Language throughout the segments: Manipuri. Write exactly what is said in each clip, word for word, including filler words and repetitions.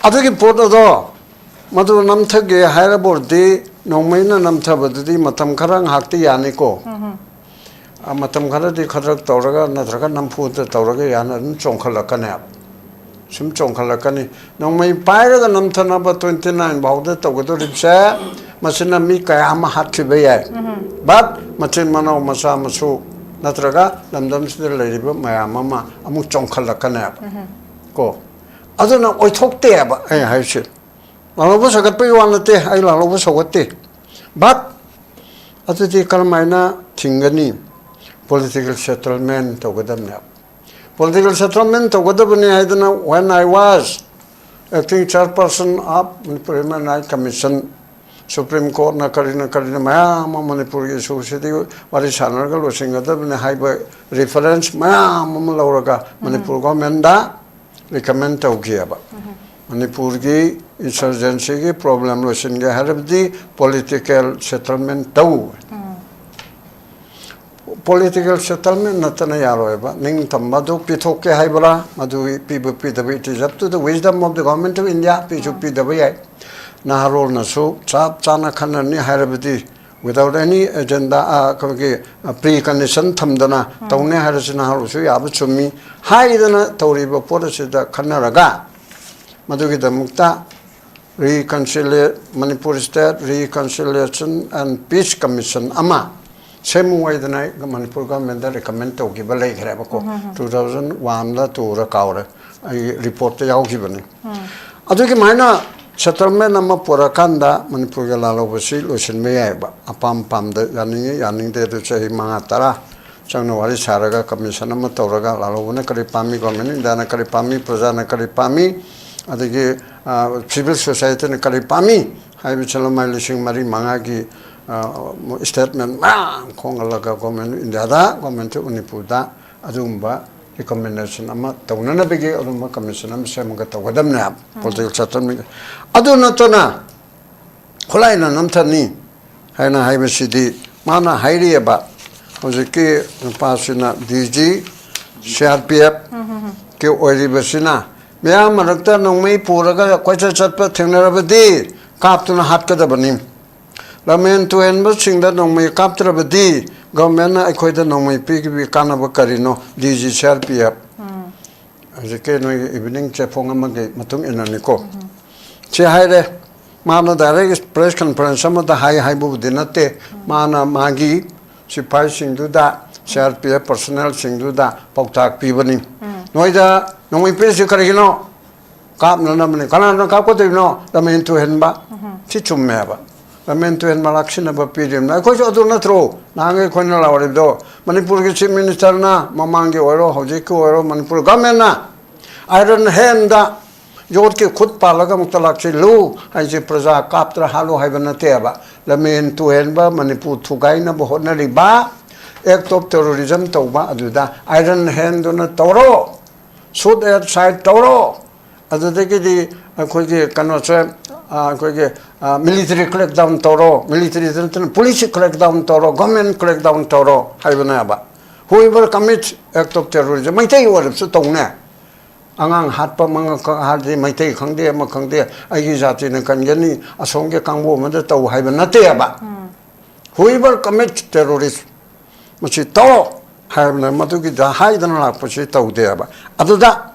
ꯑꯗꯨꯒꯤ ꯄꯣꯠ ꯑꯗꯣ, ꯃꯗꯨ ꯅꯝꯊꯒꯦ ꯍꯥꯏꯔꯕ ꯑꯣꯏꯔꯗꯤ, ꯅꯣꯡꯃꯩꯅ ꯅꯝꯊꯕꯗꯨꯗꯤ ꯃꯇꯝ ꯈꯔ ꯉꯥꯏꯍꯥꯛꯇꯤ ꯌꯥꯅꯤꯀꯣ꯫ ꯎꯝ꯫ ꯑ, ꯃꯇꯝ ꯈꯔꯗꯤ ꯈꯗ꯭ꯔꯛ ꯇꯧꯔꯒ ꯅꯠꯇ꯭ꯔꯒ ꯅꯝꯐꯨꯗ ꯇꯧꯔꯒ ꯌꯥꯅ ꯑꯗꯨꯝ ꯆꯣꯡꯈꯠꯂꯛꯀꯅꯦꯕ꯫ ꯁꯨꯝ ꯆꯣꯡꯈꯠꯂꯛꯀꯅꯤ꯫ ꯅꯣꯡꯃꯩ ꯄꯥꯏꯔꯒ ꯅꯝꯊꯅꯕ twenty nine ꯐꯥꯎꯗ ꯇꯧꯒꯗꯧꯔꯤꯕꯁꯦ, ꯃꯁꯤꯅ ꯃꯤ ꯀꯌꯥ ꯑꯃ ꯍꯥꯠꯈꯤꯕ ꯌꯥꯏ꯫ ꯎꯝ꯫ But ꯃꯆꯤꯟ ꯃꯅꯥꯎ, ꯃꯆꯥ ꯃꯁꯨ ꯅꯠꯇ꯭ꯔꯒ ꯂꯝꯗꯝꯁꯤꯗ ꯂꯩꯔꯤꯕ ꯃꯌꯥꯝ ꯑꯃ ꯑꯃꯨꯛ ꯆꯣꯡꯈꯠꯂꯛꯀꯅꯦꯕ꯫ ꯎꯝ꯫ ꯀꯣ꯫ ꯑꯗꯨꯅ ꯑꯣꯏꯊꯣꯛꯇꯦꯕ ꯑꯩ ꯍꯥꯏꯁꯦ꯫ ꯂꯥꯜꯍꯧꯕ ꯁꯧꯒꯠꯄꯒꯤ ꯋꯥ ꯅꯠꯇꯦ, ꯑꯩ ꯂꯥꯜꯍꯧꯕ ꯁꯧꯒꯠꯇꯦ꯫ But ꯑꯗꯨꯗꯤ ꯀꯔꯝꯍꯥꯏꯅ ꯊꯤꯡꯒꯅꯤ? Political settlement ꯇꯧꯒꯗꯕꯅꯦꯕ꯫ Political settlement ꯇꯧꯒꯗꯕꯅꯤ ꯍꯥꯏꯗꯅ, when I was acting chairperson of Manipur Human Rights Commission, Supreme Courtꯅ ꯀꯔꯤꯅ ꯀꯔꯤꯅ ꯃꯌꯥꯝ ꯑꯃ ꯃꯅꯤꯄꯨꯔꯒꯤ ꯏꯁꯨꯁꯤꯗꯤ ꯋꯥꯔꯤ ꯁꯥꯟꯅꯔꯒ ꯂꯣꯏꯁꯤꯟꯒꯗꯕꯅꯤ ꯍꯥꯏꯕ reference ꯃꯌꯥꯝ ꯑꯃ ꯂꯧꯔꯒ ꯃꯅꯤꯄꯨꯔ governmentꯗ recommend ꯇꯧꯈꯤꯑꯕ꯫ ꯃꯅꯤꯄꯨꯔꯒꯤ insurgencyꯒꯤ problem ꯂꯣꯏꯁꯤꯟꯒꯦ ꯍꯥꯏꯔꯕꯗꯤ political settlement ꯇꯧ꯫ Political settlement ꯅꯠꯇꯅ ꯌꯥꯔꯣꯏꯕ꯫ ꯅꯤꯡꯇꯝꯕ ꯑꯗꯨ ꯄꯤꯊꯣꯛꯀꯦ ꯍꯥꯏꯕ꯭ꯔꯥ, ꯃꯗꯨꯒꯤ ꯄꯤꯕ ꯄꯤꯗꯕ, it is up to the wisdom of the Government of India, ꯄꯤꯁꯨ ꯄꯤꯗꯕ ꯌꯥꯏ꯫ ꯅꯍꯥꯔꯣꯜꯅꯁꯨ ꯆꯞ ꯆꯥꯅ ꯈꯟꯅꯅꯤ ꯍꯥꯏꯔꯕꯗꯤ, without any agenda, ꯑ, ꯑꯩꯈꯣꯏꯒꯤ, ꯑ, precondition ꯊꯝꯗꯅ ꯇꯧꯅꯤ ꯍꯥꯏꯔꯁꯨ ꯅꯍꯥꯔꯣꯜꯁꯨ ꯌꯥꯕ ꯆꯨꯝꯃꯤ ꯍꯥꯏꯗꯅ ꯇꯧꯔꯤꯕ ꯄꯣꯠ ꯑꯁꯤꯗ ꯈꯟꯅꯔꯒ, ꯃꯗꯨꯒꯤꯗꯃꯛꯇ reconcili-, Manipur State Reconciliation and Peace Commission ꯑꯃ ꯁꯦꯝꯃꯨ ꯍꯥꯏꯗꯅ ꯃꯅꯤꯄꯨꯔ governmentꯗ recommend ꯇꯧꯈꯤꯕ ꯂꯩꯈ꯭ꯔꯦꯕꯀꯣ꯫ Two thousand oneꯂ twoꯔ ꯀꯥꯎꯔꯦ, ꯑꯩ reportꯇ ꯌꯥꯎꯈꯤꯕꯅꯤ꯫ ꯑꯗꯨꯒꯤ ꯃꯥꯏꯅ settlement ꯑꯃ ꯄꯨꯔꯛꯀꯥꯟꯗ ꯃꯅꯤꯄꯨꯔꯒꯤ ꯂꯥꯜꯍꯧꯕꯁꯤ ꯂꯣꯏꯁꯤꯟꯕ ꯌꯥꯏꯑꯕ꯫ ꯑꯄꯥꯝ ꯄꯥꯝꯗ ꯌꯥꯅꯤꯡꯉꯤ ꯌꯥꯅꯤꯡꯗꯦ ꯑꯗꯨ ꯆꯍꯤ ꯃꯉꯥ ꯇꯔꯥ ꯆꯪꯅ ꯋꯥꯔꯤ ꯁꯥꯔꯒ commission ꯑꯃ ꯇꯧꯔꯒ ꯂꯥꯜꯍꯧꯕꯅ ꯀꯔꯤ ꯄꯥꯝꯃꯤ, Government of Indiaꯅ ꯀꯔꯤ ꯄꯥꯝꯃꯤ, ꯄ꯭ꯔꯖꯥꯅ ꯀꯔꯤ ꯄꯥꯝꯃꯤ, ꯑꯗꯒꯤ, ꯑ, civil societyꯅ ꯀꯔꯤ ꯄꯥꯝꯃꯤ ꯍꯥꯏꯕꯁꯤ ꯂꯃꯥꯏ ꯂꯤꯁꯤꯡ ꯃꯔꯤ ꯃꯉꯥꯒꯤ, ꯑ, statement ꯃꯌꯥꯝ ꯈꯣꯡꯍꯜꯂꯒ Government of Indiaꯗ, Government of ꯃꯅꯤꯄꯨꯔꯗ ꯑꯗꯨꯒꯨꯝꯕ recommendation ꯑꯃ ꯇꯧꯅꯅꯕꯒꯤ ꯑꯗꯨꯒꯨꯝꯕ commission ꯑꯃ ꯁꯦꯝꯃꯒ ꯇꯧꯒꯗꯕꯅꯦ꯫ Political settlement꯫ ꯑꯗꯨ ꯅꯠꯇꯅ ꯈꯨꯠꯂꯥꯏꯅ ꯅꯝꯊꯅꯤ ꯍꯥꯏꯅ ꯍꯥꯏꯕꯁꯤꯗꯤ ꯃꯥꯅ ꯍꯥꯏꯔꯤꯑꯕ, ꯍꯧꯖꯤꯛꯀꯤ ꯅꯨꯄꯥꯁꯤꯅ DG CRPFꯀꯤ ꯑꯣꯏꯔꯤꯕꯁꯤꯅ ꯃꯤꯌꯥꯝ ꯃꯔꯛꯇ ꯅꯣꯡꯃꯩ ꯄꯨꯔꯒ ꯀꯣꯏꯆꯠ ꯆꯠꯄ ꯊꯦꯡꯅꯔꯕꯗꯤ ꯀꯥꯞꯇꯨꯅ ꯍꯥꯠꯀꯗꯕꯅꯤ꯫ ꯂꯝꯍꯦꯟ ꯇꯨꯍꯦꯟꯕꯁꯤꯡꯗ ꯅꯣꯡꯃꯩ ꯀꯥꯞꯇ꯭ꯔꯕꯗꯤ ꯒꯚꯔꯟꯃꯦꯟꯠꯅ ꯑꯩꯈꯣꯏꯗ ꯅꯣꯡꯃꯩ ꯄꯤꯕꯒꯤ ꯀꯥꯟꯅꯕ ꯀꯔꯤꯅꯣ? ꯗꯤ G C R P F. ꯍꯧꯖꯤꯛꯀꯤ ꯅꯣꯏꯒꯤ ꯏꯚꯤꯅꯤꯡ ꯆꯦꯐꯣꯡ ꯑꯃꯒꯤ ꯃꯇꯨꯡ ꯏꯟꯅꯅꯤꯀꯣ꯫ ꯁꯤ ꯍꯥꯏꯔꯦ꯫ ꯃꯥꯅ ꯗꯥꯏꯔꯦꯛ ꯄ꯭ꯔꯦꯁ ꯀꯟꯐꯔꯦꯟꯁ ꯑꯃꯗ ꯍꯥꯏ ꯍꯥꯏꯕꯕꯨꯗꯤ ꯅꯠꯇꯦ꯫ ꯃꯥꯅ ꯃꯥꯒꯤ ꯁꯤꯐꯥꯏꯁꯤꯡꯗꯨꯗ, ꯁꯤ ꯑꯥꯔ ꯄꯤ ꯑꯦꯐ ꯄꯔꯁꯣꯅꯦꯜꯁꯤꯡꯗꯨꯗ ꯄꯥꯎꯇꯥꯛ ꯄꯤꯕꯅꯤ꯫ ꯅꯣꯏꯗ ꯅꯣꯡꯃꯩ ꯄꯤꯔꯤꯁꯤ ꯀꯔꯤꯒꯤꯅꯣ? ꯀꯥꯞꯅꯅꯕꯅꯤ꯫ ꯀꯅꯥꯅ ꯀꯥꯞꯀꯗꯣꯏꯅꯣ? ꯂꯝꯍꯦꯟ ꯇꯨꯍꯦꯟꯕ꯫ ꯁꯤ ꯆꯨꯝꯃꯦꯕ꯫ ꯂꯝꯍꯦꯟ ꯇꯨꯍꯦꯟꯕ ꯂꯥꯛꯁꯤꯟꯅꯕ ꯄꯤꯔꯤꯕꯅꯤ꯫ ꯑꯩꯈꯣꯏꯁꯨ ꯑꯗꯨ ꯅꯠꯇ꯭ꯔꯣ? ꯅꯍꯥꯟꯒꯩ ꯑꯩꯈꯣꯏꯅ ꯂꯥꯎꯔꯤꯕꯗꯣ, ꯃꯅꯤꯄꯨꯔꯒꯤ ꯆꯤꯐ ꯃꯤꯅꯤꯁꯇꯔꯅ ꯃꯃꯥꯡꯒꯤ ꯑꯣꯏꯔꯣ, ꯍꯧꯖꯤꯛꯀꯤ ꯑꯣꯏꯔꯣ, ꯃꯅꯤꯄꯨꯔ ꯒꯚꯔꯟꯃꯦꯟꯠꯅ ꯑꯥꯏꯔꯟ ꯍꯦꯟꯗ ꯌꯣꯠꯀꯤ ꯈꯨꯠ ꯄꯥꯜꯂꯒ ꯑꯃꯨꯛꯇ ꯂꯥꯛꯁꯤꯜꯂꯨ ꯍꯥꯏꯁꯦ ꯄ꯭ꯔꯖꯥ ꯀꯥꯞꯇ꯭ꯔ ꯍꯥꯠꯂꯨ ꯍꯥꯏꯕ ꯅꯠꯇꯦꯕ꯫ ꯂꯝꯍꯦꯟ ꯇꯨꯍꯦꯟꯕ, ꯃꯅꯤꯄꯨꯔ ꯊꯨꯒꯥꯏꯅꯕ ꯍꯣꯠꯅꯔꯤꯕ, ꯑꯦꯛꯠ ꯑꯣꯐ ꯇꯦꯔꯣꯔꯤꯖꯝ ꯇꯧꯕ, ꯑꯗꯨꯗ ꯑꯥꯏꯔꯟ ꯍꯦꯟꯗꯨꯅ ꯇꯧꯔꯣ, ꯁꯨꯠ ꯑꯦꯠ ꯁꯥꯏꯠ ꯇꯧꯔꯣ꯫ ꯑꯗꯨꯗꯒꯤꯗꯤ ꯑꯩꯈꯣꯏꯒꯤ ꯀꯩꯅꯣꯁꯦ, ꯑ, ꯑꯩꯈꯣꯏꯒꯤ, ꯑ, ꯃꯤꯂꯤꯇꯔꯤ ꯀ꯭ꯔꯦꯛ ꯗꯥꯎꯟ ꯇꯧꯔꯣ, ꯃꯤꯂꯤꯇꯔꯤꯗ ꯅꯠꯇꯅ ꯄꯨꯂꯤꯁꯀꯤ ꯀ꯭ꯔꯦꯛ ꯗꯥꯎꯟ ꯇꯧꯔꯣ, ꯒꯚꯔꯟꯃꯦꯟꯠ ꯀ꯭ꯔꯦꯛ ꯗꯥꯎꯟ ꯇꯧꯔꯣ ꯍꯥꯏꯕꯅꯦꯕ꯫ Whoever commits act of terrorism, Meitei ꯑꯣꯏꯔꯕꯁꯨ ꯇꯧꯅꯦ꯫ ꯑꯉꯥꯡ ꯍꯥꯠꯄ, ꯃꯉꯛ ꯍꯥꯠꯂꯗꯤ ꯃꯩꯇꯩ ꯈꯪꯗꯦ, ꯑꯃ ꯈꯪꯗꯦ, ꯑꯩꯒꯤ ꯖꯥꯇꯤꯅ ꯀꯟꯒꯅꯤ, ꯑꯁꯣꯝꯒꯤ ꯀꯥꯡꯕꯨ ꯑꯃꯗ ꯇꯧ ꯍꯥꯏꯕ ꯅꯠꯇꯦꯕ꯫ Whoever commits terrorist, ꯃꯁꯤ ꯇꯧꯔꯣ ꯍꯥꯏꯕꯅ ꯃꯗꯨꯒꯤꯗ ꯍꯥꯏꯗꯅ ꯂꯥꯛꯄꯁꯤ ꯇꯧꯗꯦꯕ꯫ ꯑꯗꯨꯗ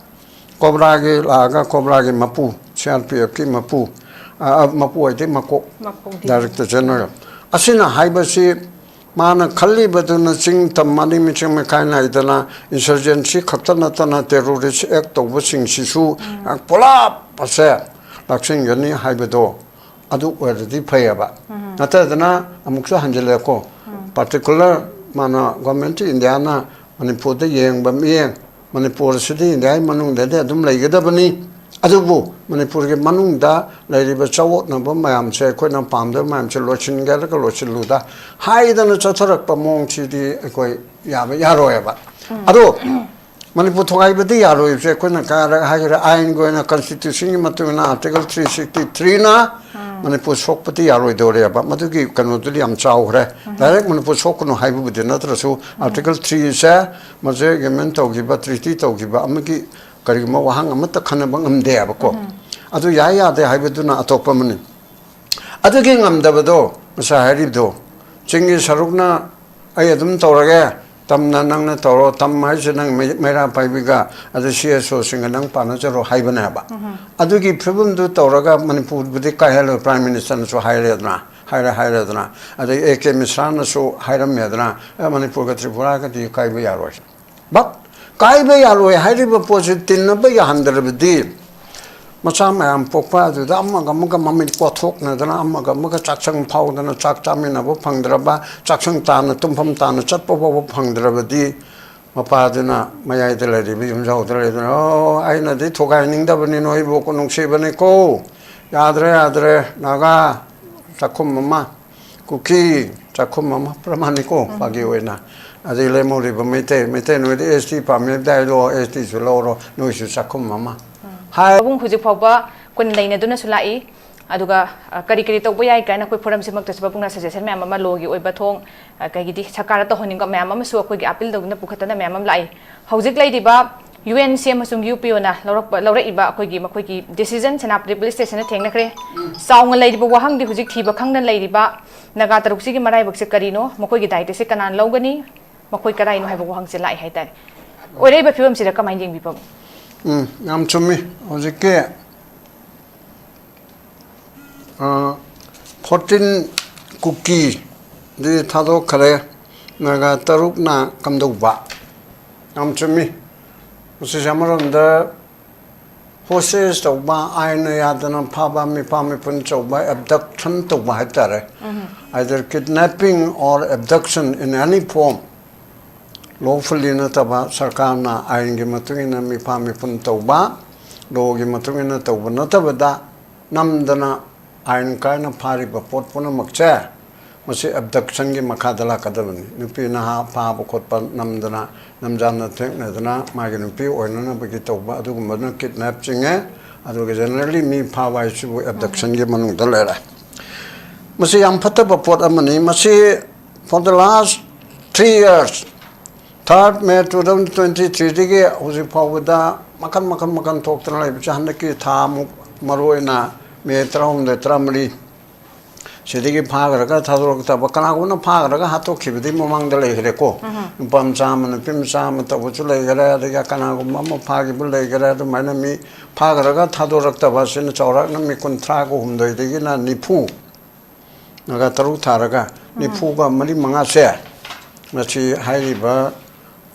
ꯀꯣꯕ꯭ꯔꯥꯒꯤ ꯂꯥꯛꯑꯒ ꯀꯣꯕ꯭ꯔꯥꯒꯤ ꯃꯄꯨ, ꯁꯤ ꯑꯥꯔ ꯄꯤ ꯑꯦꯐꯀꯤ ꯃꯄꯨ, ꯑ, ꯑ, ꯃꯄꯨ ꯍꯥꯏꯗꯤ ꯃꯀꯣꯛ, ꯃꯀꯣꯛ ꯗꯤ ꯁꯤ꯫ ꯗꯥꯏꯔꯦꯛꯇꯔ ꯖꯦꯅꯔꯦꯜ, ꯑꯁꯤꯅ ꯍꯥꯏꯕꯁꯤ ꯃꯥꯅ ꯈꯜꯂꯤꯕꯗꯨꯅ ꯆꯤꯡ ꯇꯝ ꯑꯅꯤ ꯃꯤꯆꯪ ꯃꯤꯈꯥꯏ ꯅꯥꯏꯗꯅ ꯏꯟꯁꯔꯖꯦꯟꯁꯤ ꯈꯛꯇ ꯅꯠꯇꯅ ꯇꯦꯔꯣꯔꯤꯁ ꯑꯦꯛ ꯇꯧꯕꯁꯤꯡꯁꯤꯁꯨ ꯄꯨꯂꯞ ꯑꯁꯦ ꯂꯥꯛꯁꯤꯟꯒꯅꯤ ꯍꯥꯏꯕꯗꯣ ꯑꯗꯨ ꯑꯣꯏꯔꯗꯤ ꯐꯩꯌꯦꯕ꯫ ꯅꯠꯇꯗꯅ ꯑꯃꯨꯛꯁꯨ ꯍꯟꯖꯤꯜꯂꯛꯑꯦꯀꯣ꯫ ꯄꯥꯔꯇꯤꯀꯨꯂꯔ ꯃꯥꯅ ꯒꯣꯔꯃꯦꯟ ꯑꯣꯐ ꯏꯟꯗꯤꯌꯥꯅ ꯃꯅꯤꯄꯨꯔꯗ ꯌꯦꯡꯕ ꯃꯤꯠꯌꯦꯡ, ꯃꯅꯤꯄꯨꯔ ꯑꯁꯤꯗꯤ ꯏꯟꯗꯤꯌꯥꯒꯤ ꯃꯅꯨꯡꯗꯗꯤ ꯑꯗꯨꯝ ꯂꯩꯒꯗꯕꯅꯤ꯫ ꯑꯗꯨꯕꯨ ꯃꯅꯤꯄꯨꯔꯒꯤ ꯃꯅꯨꯡꯗ ꯂꯩꯔꯤꯕ ꯆꯥꯑꯣꯠꯅꯕ ꯃꯌꯥꯝꯁꯦ, ꯑꯩꯈꯣꯏꯅ ꯄꯥꯝꯗꯕ ꯃꯌꯥꯝꯁꯦ ꯂꯣꯏꯁꯤꯟꯒꯦ ꯍꯥꯏꯔꯒ ꯂꯣꯏꯁꯤꯜꯂꯨꯗ ꯍꯥꯏꯗꯅ ꯆꯠꯊꯔꯛꯄ ꯃꯑꯣꯡꯁꯤꯗꯤ ꯑꯩꯈꯣꯏ ꯌꯥꯕ ꯌꯥꯔꯣꯏꯕ꯫ ꯑꯗꯣ ꯃꯅꯤꯄꯨꯔ ꯊꯨꯒꯥꯏꯕꯗꯤ ꯌꯥꯔꯣꯏꯕꯁꯦ ꯑꯩꯈꯣꯏꯅ ꯀꯥꯏꯔꯒ ꯍꯥꯏꯈ꯭ꯔꯦ, ꯑꯥꯏꯟꯒꯤ ꯑꯣꯏꯅ, ꯀꯟꯁꯇꯤꯇ꯭ꯌꯨꯁꯟꯒꯤ ꯃꯇꯨꯡ ꯏꯟꯅ ꯑꯥꯔꯇꯤꯀꯜ ꯊ꯭ꯔꯤ ꯁꯤꯛꯁꯇꯤ ꯊ꯭ꯔꯤꯅ ꯃꯅꯤꯄꯨꯔ ꯁꯣꯛꯄꯗꯤ ꯌꯥꯔꯣꯏꯗꯧꯔꯦꯕ꯫ ꯃꯗꯨꯒꯤ ꯀꯩꯅꯣꯗꯨꯗꯤ ꯌꯥꯝ ꯆꯥꯎꯈ꯭ꯔꯦ꯫ ꯗꯥꯏꯔꯦꯛ ꯃꯅꯤꯄꯨꯔ ꯁꯣꯛꯀꯅꯨ ꯍꯥꯏꯕꯕꯨꯗꯤ ꯅꯠꯇ꯭ꯔꯁꯨ, ꯑꯥꯔꯇꯤꯀꯜ ꯊ꯭ꯔꯤꯁꯦ ꯃꯁꯦ ꯑꯦꯒ꯭ꯔꯤꯃꯦꯟ ꯇꯧꯈꯤꯕ, ꯇ꯭ꯔꯤꯇꯤ ꯇꯧꯈꯤꯕ ꯑꯃꯒꯤ ꯀꯔꯤꯒꯨꯝꯕ ꯋꯥꯍꯪ ꯑꯃꯠꯇ ꯈꯟꯅꯕ ꯉꯝꯗꯦ ꯍꯥꯏꯕꯀꯣ꯫ ꯑꯗꯨ ꯌꯥꯏ ꯌꯥꯗꯦ ꯍꯥꯏꯕꯗꯨꯅ ꯑꯇꯣꯞꯄ ꯑꯃꯅꯤ꯫ ꯑꯗꯨꯒꯤ ꯉꯝꯗꯕꯗꯣ ꯉꯁꯥꯏ ꯍꯥꯏꯔꯤꯕꯗꯣ, ꯆꯤꯡꯒꯤ ꯁꯔꯨꯛꯅ "ꯑꯩ ꯑꯗꯨꯝ ꯇꯧꯔꯒꯦ, ꯇꯝꯅ ꯅꯪꯅ ꯇꯧꯔꯣ, ꯇꯝ ꯍꯥꯏꯁꯦ ꯅꯪ ꯃꯩ-, ꯃꯩꯔꯥ ꯄꯥꯏꯕꯤꯒ ꯑꯗꯨ ꯁꯤ ꯑꯦꯁ ꯑꯣꯁꯤꯡꯒ ꯅꯪ ꯄꯥꯟꯅꯖꯔꯣ" ꯍꯥꯏꯕꯅꯦꯕ꯫ ꯑꯗꯨꯒꯤ ꯐꯤꯕꯝꯗꯨ ꯇꯧꯔꯒ ꯃꯅꯤꯄꯨꯔꯕꯨꯗꯤ ꯀꯥꯏꯍꯜꯂꯣꯏ, ꯄ꯭ꯔꯥꯏꯝ ꯃꯤꯅꯤꯁꯇꯔꯅꯁꯨ ꯍꯥꯏꯔꯦꯗꯅ, ꯍꯥꯏꯔꯦ, ꯍꯥꯏꯔꯦꯗꯅ, ꯑꯗꯩ ꯑꯦ ꯀꯦ ꯃꯤꯁ꯭ꯔꯥꯅꯁꯨ ꯍꯥꯏꯔꯝꯃꯦꯗꯅ, "ꯑꯦ, ꯃꯅꯤꯄꯨꯔꯒ ꯇ꯭ꯔꯤꯄꯨꯔꯥꯒꯗꯤ ꯀꯥꯏꯕ ꯌꯥꯔꯣꯏ"꯫ ꯕꯠ ꯀꯥꯏꯕ ꯌꯥꯔꯣꯏ ꯍꯥꯏꯔꯤꯕ ꯄꯣꯠꯁꯤ ꯇꯤꯟꯅꯕ ꯌꯥꯍꯟꯗ꯭ꯔꯕꯗꯤ, ꯃꯆꯥ ꯃꯌꯥꯝ ꯄꯣꯛꯄ ꯑꯗꯨꯗ ꯑꯃꯒ ꯑꯃꯒ ꯃꯃꯤꯠ ꯀꯣꯊꯣꯛꯅꯗꯅ, ꯑꯃꯒ ꯑꯃꯒ ꯆꯥꯛꯁꯪ ꯐꯥꯎꯗꯅ ꯆꯥꯛ ꯆꯥꯃꯤꯟꯅꯕ ꯐꯪꯗ꯭ꯔꯕ, ꯆꯥꯛꯁꯪ ꯇꯥꯅ ꯇꯨꯝꯐꯝ ꯇꯥꯅ ꯆꯠꯄ ꯐꯥꯎꯕ ꯐꯪꯗ꯭ꯔꯕꯗꯤ, ꯃꯄꯥꯗꯨꯅ ꯃꯌꯥꯏꯗ ꯂꯩꯔꯤꯕ ꯌꯨꯝꯖꯥꯎꯗ ꯂꯩꯗꯨꯅ, "ꯑꯣ, ꯑꯩꯅꯗꯤ ꯊꯨꯒꯥꯏꯅꯤꯡꯗꯕꯅꯤ, ꯅꯣꯏꯕꯨ ꯅꯨꯡꯁꯤꯕꯅꯤꯀꯣ꯫ ꯌꯥꯗ꯭ꯔꯦ, ꯌꯥꯗ꯭ꯔꯦ, ꯅꯥꯒꯥ ꯆꯥꯛꯈꯨꯝ ꯑꯃ, ꯀꯨꯀꯤ ꯆꯥꯛꯈꯨꯝ ꯑꯃ ꯄ꯭ꯔꯃꯥꯟꯅꯤꯀꯣ, ꯎꯝ꯫ ꯐꯥꯒꯤ ꯑꯣꯏꯅ꯫ ꯑꯗꯩ ꯂꯦꯝꯍꯧꯔꯤꯕ ꯃꯩꯇꯩ, ꯃꯩꯇꯩ ꯅꯣꯏꯗꯤ ꯑꯦꯁ ꯇꯤ ꯄꯥꯝꯃꯦ ꯍꯥꯏꯗꯣ, ꯑꯦꯁ ꯇꯤꯁꯨ ꯂꯧꯔꯣ, ꯅꯣꯏꯁꯨ ꯆꯥꯛꯈꯨꯝ ꯑꯃ"꯫ ꯎꯝ꯫ ꯍꯥꯏ꯫ ꯄꯥꯕꯨꯡ ꯍꯧꯖꯤꯛ ꯐꯥꯎꯕ ꯀꯨꯟ ꯂꯩꯅꯗꯨꯅꯁꯨ ꯂꯥꯛꯏ꯫ ꯑꯗꯨꯒ, ꯑ, ꯀꯔꯤ ꯀꯔꯤ ꯇꯧꯕ ꯌꯥꯏ ꯀꯥꯏꯅ ꯑꯩꯈꯣꯏ ꯐꯣꯔꯝꯁꯤꯃꯛꯇꯁꯨ ꯄꯥꯕꯨꯡꯅ ꯁꯖꯦꯁꯟ ꯃꯌꯥꯝ ꯑꯃ, ꯂꯣꯒꯤ ꯑꯣꯏꯕ ꯊꯣꯡ, ꯑ, ꯀꯩꯒꯤꯗꯤ ꯁꯔꯀꯥꯔꯗ ꯇꯧꯍꯟꯅꯤꯡꯕ ꯃꯌꯥꯝ ꯑꯃꯁꯨ ꯑꯩꯈꯣꯏꯒꯤ ꯑꯄꯤꯜ ꯇꯧꯗꯨꯅ ꯄꯨꯈꯠꯇꯅ ꯃꯌꯥꯝ ꯑꯃ ꯂꯥꯛꯏ꯫ ꯍꯧꯖꯤꯛ ꯂꯩꯔꯤꯕ ꯌꯨ ꯑꯦꯟ ꯁꯤ ꯑꯃꯁꯨꯡ ꯌꯨ ꯄꯤ ꯑꯣꯅ ꯂꯧꯔꯛꯄ, ꯂꯧꯔꯛꯏꯕ ꯑꯩꯈꯣꯏꯒꯤ, ꯃꯈꯣꯏꯒꯤ ꯗꯤꯁꯤꯖꯟ ꯁꯦꯅꯥꯄꯇꯤ ꯄꯨꯂꯤꯁ ꯁ꯭ꯇꯦꯁꯟꯗ ꯊꯦꯡꯅꯈ꯭ꯔꯦ꯫ ꯆꯥꯎꯅ ꯂꯩꯔꯤꯕ ꯋꯥꯍꯪꯗꯤ ꯍꯧꯖꯤꯛ ꯊꯤꯕ ꯈꯪꯗꯅ ꯂꯩꯔꯤꯕ ꯅꯥꯒꯥ ꯇꯔꯨꯛꯁꯤꯒꯤ ꯃꯔꯥꯏꯕꯛꯁꯦ ꯀꯔꯤꯅꯣ? ꯃꯈꯣꯏꯒꯤ ꯗꯥꯏꯇꯁꯦ ꯀꯅꯥꯅ ꯂꯧꯒꯅꯤ? ꯃꯈꯣꯏ ꯀꯗꯥꯏꯅꯣ ꯍꯥꯏꯕ ꯋꯥꯍꯪꯁꯦ ꯂꯥꯛꯑꯦ ꯍꯥꯏꯇꯥꯔꯦ꯫ ꯑꯣꯏꯔꯛꯏꯕ ꯐꯤꯕꯝꯁꯤꯗ ꯀꯃꯥꯏꯅ ꯌꯦꯡꯕꯤꯕ? ꯎꯝ, ꯌꯥꯝ ꯆꯨꯝꯃꯤ꯫ ꯍꯧꯖꯤꯛꯀꯤ, ꯑ, ꯐꯣꯔꯇꯤꯟ ꯀꯨꯀꯤꯗꯤ ꯊꯥꯗꯣꯛꯈ꯭ꯔꯦ, ꯅꯥꯒꯥ ꯇꯔꯨꯛꯅ ꯀꯝꯗꯧꯕ? ꯌꯥꯝ ꯆꯨꯝꯃꯤ꯫ ꯃꯁꯤꯁꯦ ꯑꯃꯔꯣꯝꯗ ꯍꯣꯁꯇꯦꯖ ꯇꯧꯕ, ꯑꯥꯏꯟꯅ ꯌꯥꯗꯅ ꯐꯥꯕ, ꯃꯤꯐꯥ ꯃꯤꯄꯨꯟ ꯇꯧꯕ, ꯑꯦꯕꯗꯛꯁꯟ ꯇꯧꯕ ꯍꯥꯏꯇꯥꯔꯦ꯫ ꯎꯝ꯫ Either kidnapping or abduction in any form, ꯂꯣꯐꯨꯜꯂꯤ ꯅꯠꯇꯕ, ꯁꯔꯀꯥꯔꯅ ꯑꯥꯏꯟꯒꯤ ꯃꯇꯨꯡ ꯏꯟꯅ ꯃꯤꯐꯥ ꯃꯤꯄꯨꯟ ꯇꯧꯕ, ꯂꯣꯒꯤ ꯃꯇꯨꯡ ꯏꯟꯅ ꯇꯧꯕ ꯅꯠꯇꯕꯗ, ꯅꯝꯗꯅ ꯑꯥꯏꯟ ꯀꯥꯏꯅ ꯐꯥꯔꯤꯕ ꯄꯣꯠ ꯄꯨꯝꯅꯃꯛꯁꯦ, ꯃꯁꯤ ꯑꯦꯕꯗꯛꯁꯟꯒꯤ ꯃꯈꯥꯗ ꯂꯥꯛꯀꯗꯕꯅꯤ꯫ ꯅꯨꯄꯤ ꯅꯍꯥ ꯐꯥꯕ ꯈꯣꯠꯄ, ꯅꯝꯗꯅ, ꯅꯝꯖꯥꯅ ꯊꯦꯡꯅꯗꯅ ꯃꯥꯒꯤ ꯅꯨꯄꯤ ꯑꯣꯏꯅꯅꯕꯒꯤ ꯇꯧꯕ, ꯑꯗꯨꯒꯨꯝꯕꯗꯨꯅ ꯀꯤꯗꯅꯦꯞ ꯆꯤꯡꯉꯦ꯫ ꯑꯗꯨꯒ ꯖꯦꯅꯔꯦꯜꯂꯤ ꯃꯤ ꯐꯥꯕ ꯍꯥꯏꯁꯤꯕꯨ ꯑꯦꯕꯗꯛꯁꯟꯒꯤ ꯃꯅꯨꯡꯗ ꯂꯩꯔꯦ꯫ ꯃꯁꯤ ꯌꯥꯝ ꯐꯠꯇꯕ ꯄꯣꯠ ꯑꯃꯅꯤ꯫ ꯃꯁꯤ for the last three years, third May two thousand twenty threeꯗꯒꯤ ꯍꯧꯖꯤꯛ ꯐꯥꯎꯕꯗ ꯃꯈꯜ ꯃꯈꯜ ꯃꯈꯜ ꯊꯣꯛꯇꯅ ꯂꯩꯕꯁꯦ ꯍꯟꯗꯛꯀꯤ ꯊꯥ ꯑꯃꯨꯛ ꯃꯔꯨ ꯑꯣꯏꯅ ꯃꯦ ꯇꯔꯥꯍꯨꯝꯗꯣꯏ, ꯇꯔꯥꯃꯔꯤ ꯁꯤꯗꯒꯤ ꯐꯥꯈ꯭ꯔꯒ ꯊꯥꯗꯣꯔꯛꯇꯕ, ꯀꯅꯥꯒꯨꯝꯕꯅ ꯐꯥꯈ꯭ꯔꯒ ꯍꯥꯠꯇꯣꯛꯈꯤꯕꯗꯤ ꯃꯃꯥꯡꯗ ꯂꯩꯈ꯭ꯔꯦꯀꯣ꯫ ꯅꯨꯄꯥ ꯃꯆꯥ ꯑꯃ, ꯅꯨꯄꯤ ꯃꯆꯥ ꯑꯃ ꯇꯧꯕꯁꯨ ꯂꯩꯈꯔꯦ, ꯑꯗꯒꯤ ꯀꯅꯥꯒꯨꯝꯕ ꯑꯃ ꯐꯥꯈꯤꯕ ꯂꯩꯈꯔꯦ꯫ ꯑꯗꯨꯃꯥꯏꯅ ꯃꯤ ꯐꯥꯈ꯭ꯔꯒ ꯊꯥꯗꯣꯔꯛꯇꯕ ꯑꯁꯤꯅ ꯆꯥꯎꯔꯥꯛꯅ ꯃꯤ ꯀꯨꯟꯊ꯭ꯔꯥꯒ ꯍꯨꯝꯗꯣꯏꯗꯒꯤꯅ ꯅꯤꯐꯨ, ꯅꯥꯒꯥ ꯇꯔꯨꯛ ꯊꯥꯔꯒ ꯅꯤꯐꯨꯒ ꯃꯔꯤ ꯃꯉꯥꯁꯦ ꯃꯁꯤ ꯍꯥꯏꯔꯤꯕ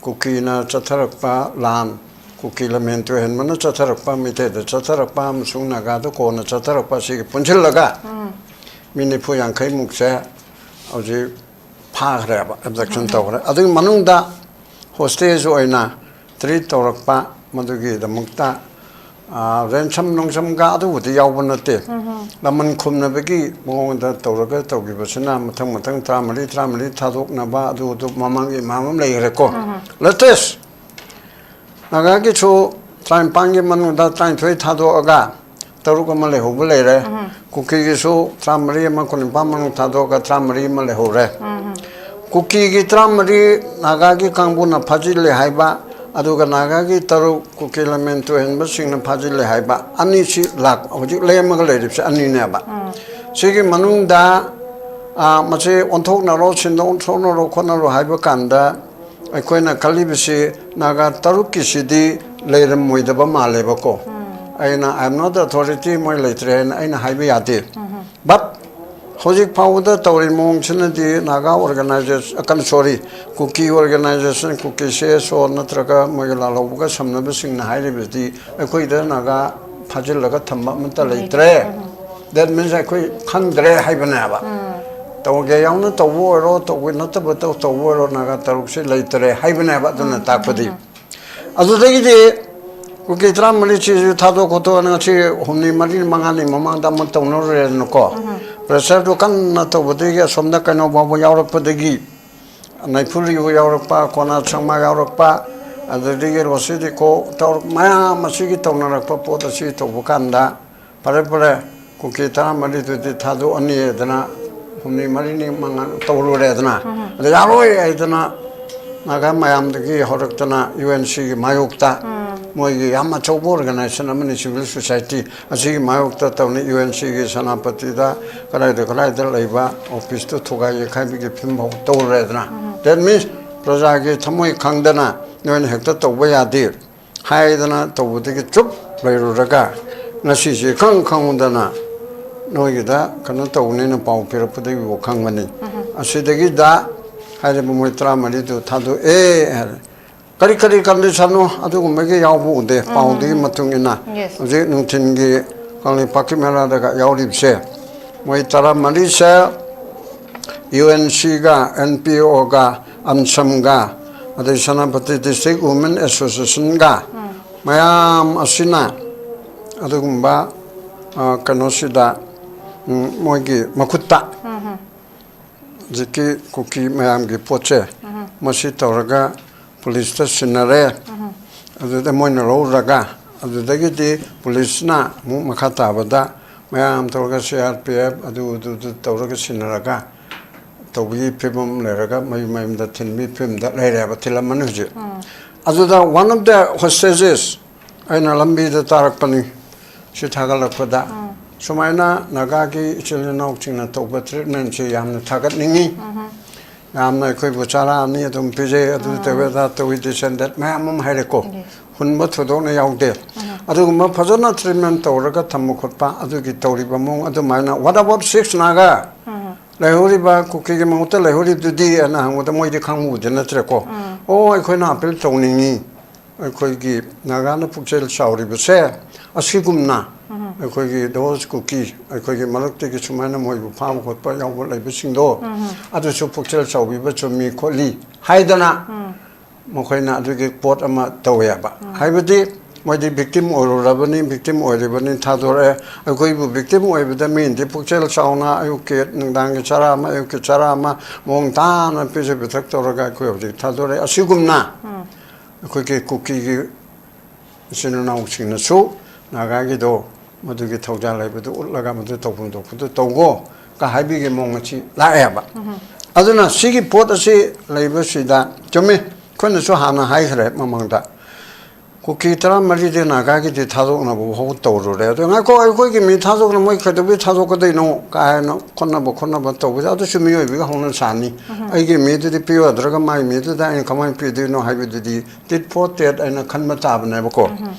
ꯀꯨꯀꯤꯅ ꯆꯠꯊꯔꯛꯄ ꯂꯥꯟ, ꯀꯨꯀꯤ ꯂꯝꯍꯦꯟ ꯇꯨꯍꯦꯟꯕꯅ ꯆꯠꯊꯔꯛꯄ, ꯃꯩꯇꯩꯗ ꯆꯠꯊꯔꯛꯄ ꯑꯃꯁꯨꯡ ꯅꯥꯒꯥꯗ ꯀꯣꯟꯅ ꯆꯠꯊꯔꯛꯄ ꯑꯁꯤꯒꯤ ꯄꯨꯟꯁꯤꯜꯂꯒ ꯃꯤ ꯅꯤꯐꯨ ꯌꯥꯡꯈꯩꯃꯨꯛꯁꯦ ꯍꯧꯖꯤꯛ ꯐꯥꯈ꯭ꯔꯦꯕ, ꯑꯦꯕꯗꯛꯁꯟ ꯇꯧꯈ꯭ꯔꯦ꯫ ꯑꯗꯨꯒꯤ ꯃꯅꯨꯡꯗ ꯍꯣꯁꯇꯦꯖ ꯑꯣꯏꯅ ꯇ꯭ꯔꯤꯠ ꯇꯧꯔꯛꯄ, ꯃꯗꯨꯒꯤꯗꯃꯛꯇ ꯔꯦꯟꯁꯝ ꯅꯨꯡꯁꯝꯒ ꯑꯗꯨꯕꯨꯗꯤ ꯌꯥꯎꯕ ꯅꯠꯇꯦ꯫ ꯂꯃꯟ ꯈꯨꯝꯅꯕꯒꯤ ꯃꯑꯣꯡꯗ ꯇꯧꯔꯒ ꯇꯧꯈꯤꯕꯁꯤꯅ ꯃꯊꯪ ꯃꯊꯪ ꯇꯔꯥꯃꯔꯤ ꯇꯔꯥꯃꯔꯤ ꯊꯥꯗꯣꯛꯅꯕ ꯑꯗꯨ ꯑꯗꯨ ꯃꯃꯥꯡꯒꯤ ꯃꯌꯥꯝ ꯑꯃ ꯂꯩꯈ꯭ꯔꯦꯀꯣ꯫ ꯂꯦꯇꯦꯁ ꯅꯥꯒꯥꯒꯤꯁꯨ ꯇꯔꯥꯅꯤꯄꯥꯟꯒꯤ ꯃꯅꯨꯡꯗ ꯇꯔꯥꯅꯤꯊꯣꯏ ꯊꯥꯗꯣꯛꯑꯒ ꯇꯔꯨꯛ ꯑꯃ ꯂꯩꯍꯧꯕ ꯂꯩꯔꯦ꯫ ꯀꯨꯀꯤꯒꯤꯁꯨ ꯇꯔꯥꯃꯔꯤ ꯑꯃ ꯀꯨꯟꯅꯤꯄꯥꯟ ꯃꯅꯨꯡ ꯊꯥꯗꯣꯛꯑꯒ ꯇꯔꯥꯃꯔꯤ ꯑꯃ ꯂꯩꯍꯧꯔꯦ꯫ ꯀꯨꯀꯤꯒꯤ ꯇꯔꯥꯃꯔꯤ ꯅꯥꯒꯥꯒꯤ ꯀꯥꯡꯕꯨꯅ ꯐꯥꯖꯤꯜꯂꯦ ꯍꯥꯏꯕ, ꯑꯗꯨꯒ ꯅꯥꯒꯥꯒꯤ ꯇꯔꯨꯛ ꯀꯨꯀꯤ ꯂꯝꯃꯦꯟ ꯇꯨꯍꯦꯟꯕꯁꯤꯡꯅ ꯐꯥꯖꯤꯜꯂꯦ ꯍꯥꯏꯕ, ꯑꯅꯤꯁꯤ ꯂꯥꯛ-, ꯍꯧꯖꯤꯛ ꯂꯦꯝꯃꯒ ꯂꯩꯔꯤꯕꯁꯦ ꯑꯅꯤꯅꯦꯕ꯫ ꯁꯤꯒꯤ ꯃꯅꯨꯡꯗ, ꯑ, ꯃꯁꯤ ꯑꯣꯟꯊꯣꯛꯅꯔꯣ, ꯁꯤꯟꯗ ꯑꯣꯟꯊꯣꯛꯅꯔꯣ, ꯈꯣꯠꯅꯔꯣ ꯍꯥꯏꯕ ꯀꯥꯟꯗ ꯑꯩꯈꯣꯏꯅ ꯈꯜꯂꯤꯕꯁꯤ ꯅꯥꯒꯥ ꯇꯔꯨꯛꯀꯤꯁꯤꯗꯤ ꯂꯩꯔꯝꯃꯣꯏꯗꯕ ꯃꯥꯜꯂꯦꯕꯀꯣ꯫ ꯑꯩꯅ, "I am not authority", ꯃꯣꯏ ꯂꯩꯇ꯭ꯔꯦ ꯍꯥꯏꯅ ꯑꯩꯅ ꯍꯥꯏꯕ ꯌꯥꯗꯦ꯫ But ꯍꯧꯖꯤꯛ ꯐꯥꯎꯕꯗ ꯇꯧꯔꯤ ꯃꯑꯣꯡꯁꯤꯅꯗꯤ ꯅꯥꯒꯥ ꯑꯣꯔꯒꯅꯥꯏꯖꯦꯁꯟ, ꯀꯩꯅꯣ, ꯁꯣꯔꯤ, ꯀꯨꯀꯤ ꯑꯣꯔꯒꯅꯥꯏꯖꯦꯁꯟ, ꯀꯨꯀꯤ ꯁꯤ ꯑꯦꯁ ꯑꯣ ꯅꯠꯇ꯭ꯔꯒ ꯃꯣꯏꯒꯤ ꯂꯥꯜꯍꯧꯕꯒ ꯁꯝꯅꯕꯁꯤꯡꯅ ꯍꯥꯏꯔꯤꯕꯗꯤ ꯑꯩꯈꯣꯏꯗ ꯅꯥꯒꯥ ꯐꯥꯖꯤꯜꯂꯒ ꯊꯝꯕ ꯑꯃꯠꯇ ꯂꯩꯇ꯭ꯔꯦ꯫ That means ꯑꯩꯈꯣꯏ ꯈꯪꯗ꯭ꯔꯦ ꯍꯥꯏꯕꯅꯦꯕ꯫ ꯇꯧꯒꯦ ꯌꯥꯎꯅ ꯇꯧꯕ ꯑꯣꯏꯔꯣ, ꯇꯧꯕ ꯅꯠꯇꯕ ꯇꯧ-, ꯇꯧꯕ ꯑꯣꯏꯔꯣ, ꯅꯥꯒꯥ ꯇꯔꯨꯛꯁꯦ ꯂꯩꯇ꯭ꯔꯦ ꯍꯥꯏꯕꯅꯦꯕ꯫ ꯑꯗꯨꯅ ꯇꯥꯛꯄꯗꯤ ꯑꯗꯨꯗꯒꯤꯗꯤ ꯀꯨꯀꯤ ꯇꯔꯥꯃꯔꯤꯁꯤꯁꯨ ꯊꯥꯗꯣꯛ ꯈꯣꯠꯇꯣꯛꯑꯅ ꯉꯁꯤ ꯍꯨꯝꯅꯤ ꯃꯔꯤ ꯃꯉꯥꯅꯤ ꯃꯃꯥꯡꯗ ꯑꯃ ꯇꯧꯅꯔꯨꯔꯦꯗꯅꯀꯣ꯫ ꯄ꯭ꯔꯦꯁꯔꯗꯨ ꯀꯟꯅ ꯇꯧꯕꯗꯒꯤ ꯑꯁꯣꯝꯗ ꯀꯩꯅꯣ ꯐꯥꯎꯕ ꯌꯥꯎꯔꯛꯄꯗꯒꯤ, ꯅꯩꯐꯨꯔꯤꯕꯨ ꯌꯥꯎꯔꯛꯄ, ꯀꯣꯅꯥ ꯁꯪꯃꯥ ꯌꯥꯎꯔꯛꯄ, ꯑꯗꯨꯗꯒꯤ ꯔꯣꯁꯤꯗꯤꯀꯣ ꯇꯧꯔꯛ-, ꯃꯌꯥꯝ ꯑꯁꯤꯒꯤ ꯇꯧꯅꯔꯛꯄ ꯄꯣꯠ ꯑꯁꯤ ꯇꯧꯕ ꯀꯥꯟꯗ ꯐꯔꯦ, ꯐꯔꯦ, ꯀꯨꯀꯤ ꯇꯔꯥꯃꯔꯤꯗꯨꯗꯤ ꯊꯥꯗꯣꯛꯑꯅꯤ ꯍꯥꯏꯗꯅ ꯍꯨꯝꯅꯤ ꯃꯔꯤꯅꯤ ꯃꯉꯥ ꯇꯧꯔꯨꯔꯦꯗꯅ꯫ ꯑꯗ ꯌꯥꯔꯣꯏ ꯍꯥꯏꯗꯅ ꯅꯥꯒꯥ ꯃꯌꯥꯝꯗꯒꯤ ꯍꯧꯔꯛꯇꯅ ꯌꯨ ꯑꯦꯟ ꯁꯤꯒꯤ ꯃꯥꯌꯣꯛꯇ ꯃꯣꯏꯒꯤ ꯌꯥꯝ ꯑꯆꯧꯕ organization ꯑꯃꯅꯤ, civil society꯫ ꯑꯁꯤꯒꯤ ꯃꯥꯌꯣꯛꯇ ꯇꯧꯅꯤ꯫ ꯌꯨ ꯑꯦꯟ ꯁꯤꯒꯤ ꯁꯦꯅꯥꯄꯇꯤꯗ ꯀꯗꯥꯏꯗ ꯀꯗꯥꯏꯗ ꯂꯩꯕ officeꯇꯨ ꯊꯨꯒꯥꯏ ꯌꯩꯈꯥꯏꯕꯒꯤ ꯐꯤꯕꯝ ꯐꯥꯎ ꯇꯧꯔꯦꯗꯅ꯫ That means ꯄ꯭ꯔꯖꯥꯒꯤ ꯊꯃꯣꯏ ꯈꯪꯗꯅ ꯅꯣꯏꯅ ꯍꯦꯛꯇ ꯇꯧꯕ ꯌꯥꯗꯦ ꯍꯥꯏꯗꯅ ꯇꯧꯕꯗꯒꯤ ꯆꯨꯞ ꯂꯩꯔꯨꯔꯒ, ꯉꯁꯤꯁꯦ ꯏꯈꯪ ꯈꯪꯍꯧꯗꯅ ꯅꯣꯏꯒꯤꯗ ꯀꯩꯅꯣ ꯇꯧꯅꯦꯅ ꯄꯥꯎ ꯄꯤꯔꯛꯄꯗꯒꯤ ꯈꯪꯕꯅꯤ꯫ ꯑꯁꯤꯗꯒꯤꯗ ꯍꯥꯏꯔꯤꯕ ꯃꯣꯏ ꯇꯔꯥꯃꯔꯤꯗꯨ ꯊꯥꯗꯣꯛꯑꯦ ꯍꯥꯏꯔꯦ꯫ ꯀꯔꯤ ꯀꯔꯤ conditionꯅꯣ ꯑꯗꯨꯒꯨꯝꯕꯒꯤ ꯌꯥꯎꯕ ꯎꯗꯦ꯫ ꯄꯥꯎꯗꯨꯒꯤ ꯃꯇꯨꯡ ꯏꯟꯅ Yes. ꯍꯧꯖꯤꯛ ꯅꯨꯡꯊꯤꯜꯒꯤ ꯀꯪꯂꯩꯄꯥꯛꯀꯤ ꯃꯦꯂꯥꯗꯒ ꯌꯥꯎꯔꯤꯕꯁꯦ, ꯃꯣꯏ ꯇꯔꯥꯃꯔꯤꯁꯦ ꯌꯨ ꯑꯦꯟ ꯁꯤꯒ, ꯑꯦꯟ ꯄꯤ ꯑꯣꯒ, ꯑꯟꯁꯝꯒ, ꯑꯗꯩ ꯁꯦꯅꯥꯄꯇꯤ District Women Associationꯒ, ꯃꯌꯥꯝ ꯑꯁꯤꯅ ꯑꯗꯨꯒꯨꯝꯕ, ꯑ, ꯀꯩꯅꯣꯁꯤꯗ, ꯎꯝ, ꯃꯣꯏꯒꯤ ꯃꯈꯨꯠꯇ ꯍꯧꯖꯤꯛꯀꯤ ꯀꯨꯀꯤ ꯃꯌꯥꯝꯒꯤ ꯄꯣꯠꯁꯦ, ꯃꯁꯤ ꯇꯧꯔꯒ ꯄꯨꯂꯤꯁꯇ ꯁꯤꯟꯅꯔꯦ꯫ ꯑꯗꯨꯗ ꯃꯣꯏꯅ ꯂꯧꯔꯒ, ꯑꯗꯨꯗꯒꯤꯗꯤ ꯄꯨꯂꯤꯁꯅ ꯑꯃꯨꯛ ꯃꯈꯥ ꯇꯥꯕꯗ ꯃꯌꯥꯝ ꯇꯧꯔꯒ ꯁꯤ ꯑꯥꯔ ꯄꯤ ꯑꯦꯐ ꯑꯗꯨ, ꯑꯗꯨ, ꯑꯗꯨ ꯇꯧꯔꯒ ꯁꯤꯟꯅꯔꯒ ꯇꯧꯕꯒꯤ ꯐꯤꯕꯝ ꯂꯩꯔꯒ ꯃꯌꯨꯝ ꯃꯌꯨꯝꯗ ꯊꯤꯟꯕꯒꯤ ꯐꯤꯕꯝꯗ ꯂꯩꯔꯦꯕ, ꯊꯤꯜꯂꯝꯃꯅꯤ ꯍꯧꯖꯤꯛ꯫ ꯑꯗꯨꯗ one of the hostages ꯑꯩꯅ ꯂꯝꯕꯤꯗ ꯇꯥꯔꯛꯄꯅꯤ꯫ ꯁꯤ ꯊꯥꯒꯠꯂꯛꯄꯗ ꯁꯨꯃꯥꯏꯅ ꯅꯥꯒꯥꯒꯤ ꯏꯆꯤꯜ ꯏꯅꯥꯎꯁꯤꯡꯅ ꯇꯧꯕ treatmentꯁꯤ ꯌꯥꯝꯅ ꯊꯥꯒꯠꯅꯤꯡꯉꯤ꯫ ꯌꯥꯝꯅ ꯑꯩꯈꯣꯏꯕꯨ ꯆꯥꯔꯥ ꯑꯅꯤ ꯑꯗꯨꯝ ꯄꯤꯖꯩ, ꯑꯗꯨ ꯇꯧꯋꯦ, ꯑꯗꯥ ꯇꯧꯋꯤ, this and that ꯃꯌꯥꯝ ꯑꯃ ꯍꯥꯏꯔꯦꯀꯣ꯫ Yes. ꯍꯨꯟꯕ ꯊꯣꯏꯗꯣꯛꯅ ꯌꯥꯎꯗꯦ꯫ ꯑꯗꯨꯒꯨꯝꯕ ꯐꯖꯅ treatment ꯇꯧꯔꯒ ꯊꯝꯕ ꯈꯣꯠꯄ ꯑꯗꯨꯒꯤ ꯇꯧꯔꯤꯕ ꯃꯑꯣꯡ ꯑꯗꯨꯃꯥꯏꯅ, what about six Naga? ꯂꯩꯍꯧꯔꯤꯕ ꯀꯨꯀꯤꯒꯤ ꯃꯍꯨꯠꯇ ꯂꯩꯍꯧꯔꯤꯗꯨꯗꯤ ꯑꯅ ꯍꯪꯕꯗ ꯃꯣꯏꯗꯤ ꯈꯪꯕꯕꯨꯗꯤ ꯅꯠꯇ꯭ꯔꯦꯀꯣ꯫ ꯑꯣ, ꯑꯩꯈꯣꯏꯅ appeal ꯇꯧꯅꯤꯡꯉꯤ꯫ ꯑꯩꯈꯣꯏꯒꯤ ꯅꯥꯒꯥꯅ ꯄꯨꯛꯆꯦꯜ ꯆꯥꯎꯔꯤꯕꯁꯦ ꯑꯁꯤꯒꯨꯝꯅ ꯑꯩꯈꯣꯏꯒꯤ those ꯀꯨꯀꯤ, ꯑꯩꯈꯣꯏꯒꯤ ꯃꯔꯛꯇꯒꯤ ꯁꯨꯃꯥꯏꯅ ꯃꯣꯏꯕꯨ ꯐꯥꯕ ꯈꯣꯠꯄ ꯌꯥꯎꯕ ꯂꯩꯕꯁꯤꯡꯗꯣ, ꯑꯗꯨꯁꯨ ꯄꯨꯛꯆꯦꯜ ꯆꯥꯎꯕꯤꯕ ꯆꯨꯝꯃꯤ ꯈꯣꯠꯂꯤ ꯍꯥꯏꯗꯅ ꯃꯈꯣꯏꯅ ꯑꯗꯨꯒꯤ ꯄꯣꯠ ꯑꯃ ꯇꯧꯋꯦꯕ꯫ ꯍꯥꯏꯕꯗꯤ ꯃꯣꯏꯗꯤ victim ꯑꯣꯏꯔꯨꯔꯕꯅꯤ, victim ꯑꯣꯏꯔꯤꯕꯅꯤ, ꯊꯥꯗꯣꯔꯛꯑꯦ꯫ ꯑꯩꯈꯣꯏꯕꯨ victim ꯑꯣꯏꯕꯗ ꯃꯤꯅꯗꯤ ꯄꯨꯛꯆꯦꯜ ꯆꯥꯎꯅ ꯑꯌꯨꯛꯀꯤ, ꯅꯨꯡꯗꯥꯡꯒꯤ ꯆꯔꯥ ꯑꯃ, ꯑꯌꯨꯛꯀꯤ ꯆꯔꯥ ꯑꯃ ꯃꯑꯣꯡ ꯇꯥꯅ ꯄꯤꯖ ꯄꯤꯊꯛ ꯇꯧꯔꯒ ꯑꯩꯈꯣꯏ ꯍꯧꯖꯤꯛ ꯊꯥꯗꯣꯔꯛꯑꯦ꯫ ꯑꯁꯤꯒꯨꯝꯅ ꯑꯩꯈꯣꯏꯒꯤ ꯀꯨꯀꯤꯒꯤ ꯏꯆꯤꯟ ꯏꯅꯥꯎꯁꯤꯡꯅꯁꯨ ꯅꯥꯒꯥꯒꯤꯗꯣ ꯃꯗꯨꯒꯤ ꯊꯧꯖꯥꯜ ꯂꯩꯕꯗꯨ ꯎꯠꯂꯒ ꯃꯗꯨ ꯇꯧꯐꯝ ꯊꯣꯛꯄꯗꯨ ꯇꯧꯒꯣ ꯀ ꯍꯥꯏꯕꯒꯤ ꯃꯑꯣꯡ ꯑꯁꯤ ꯂꯥꯛꯑꯦꯕ꯫ ꯑꯗꯨꯅ ꯁꯤꯒꯤ ꯄꯣꯠ ꯑꯁꯤ ꯂꯩꯕꯁꯤꯗ ꯆꯨꯝꯃꯤ, ꯑꯩꯈꯣꯏꯅꯁꯨ ꯍꯥꯟꯅ ꯍꯥꯏꯈ꯭ꯔꯦ ꯃꯃꯥꯡꯗ, ꯀꯨꯀꯤ ꯇꯔꯥꯃꯔꯤꯗꯤ ꯅꯥꯒꯥꯒꯤꯗꯤ ꯊꯥꯗꯣꯛꯅꯕ ꯐꯥꯎ ꯇꯧꯔꯨꯔꯦ꯫ ꯑꯗꯣ ꯉꯥꯏꯈꯣ, ꯑꯩꯈꯣꯏꯒꯤ ꯃꯤ ꯊꯥꯗꯣꯛꯅ ꯃꯣꯏ ꯀꯩꯗꯧꯕꯩ ꯊꯥꯗꯣꯛꯀꯗꯣꯏꯅꯣ ꯀꯥ ꯍꯦꯟꯅ ꯈꯣꯠꯅꯕ ꯈꯣꯠꯅꯕ ꯇꯧꯕꯁꯦ ꯑꯗꯨꯁꯨ ꯃꯤꯑꯣꯏꯕꯒꯤ ꯍꯧꯅ ꯁꯥꯅꯤ꯫ ꯑꯩꯒꯤ ꯃꯤꯗꯨꯗꯤ ꯄꯤꯌꯨ ꯌꯥꯗ꯭ꯔꯒ ꯃꯥꯒꯤ ꯃꯤꯗꯨꯗ ꯑꯩꯅ ꯀꯃꯥꯏꯅ ꯄꯤꯗꯣꯏꯅꯣ ꯍꯥꯏꯕꯗꯨꯗꯤ ꯇꯤꯠ ꯐꯣꯔ ꯇꯦꯠ ꯑꯩꯅ ꯈꯟꯕ ꯇꯥꯕꯅꯦꯕꯀꯣ꯫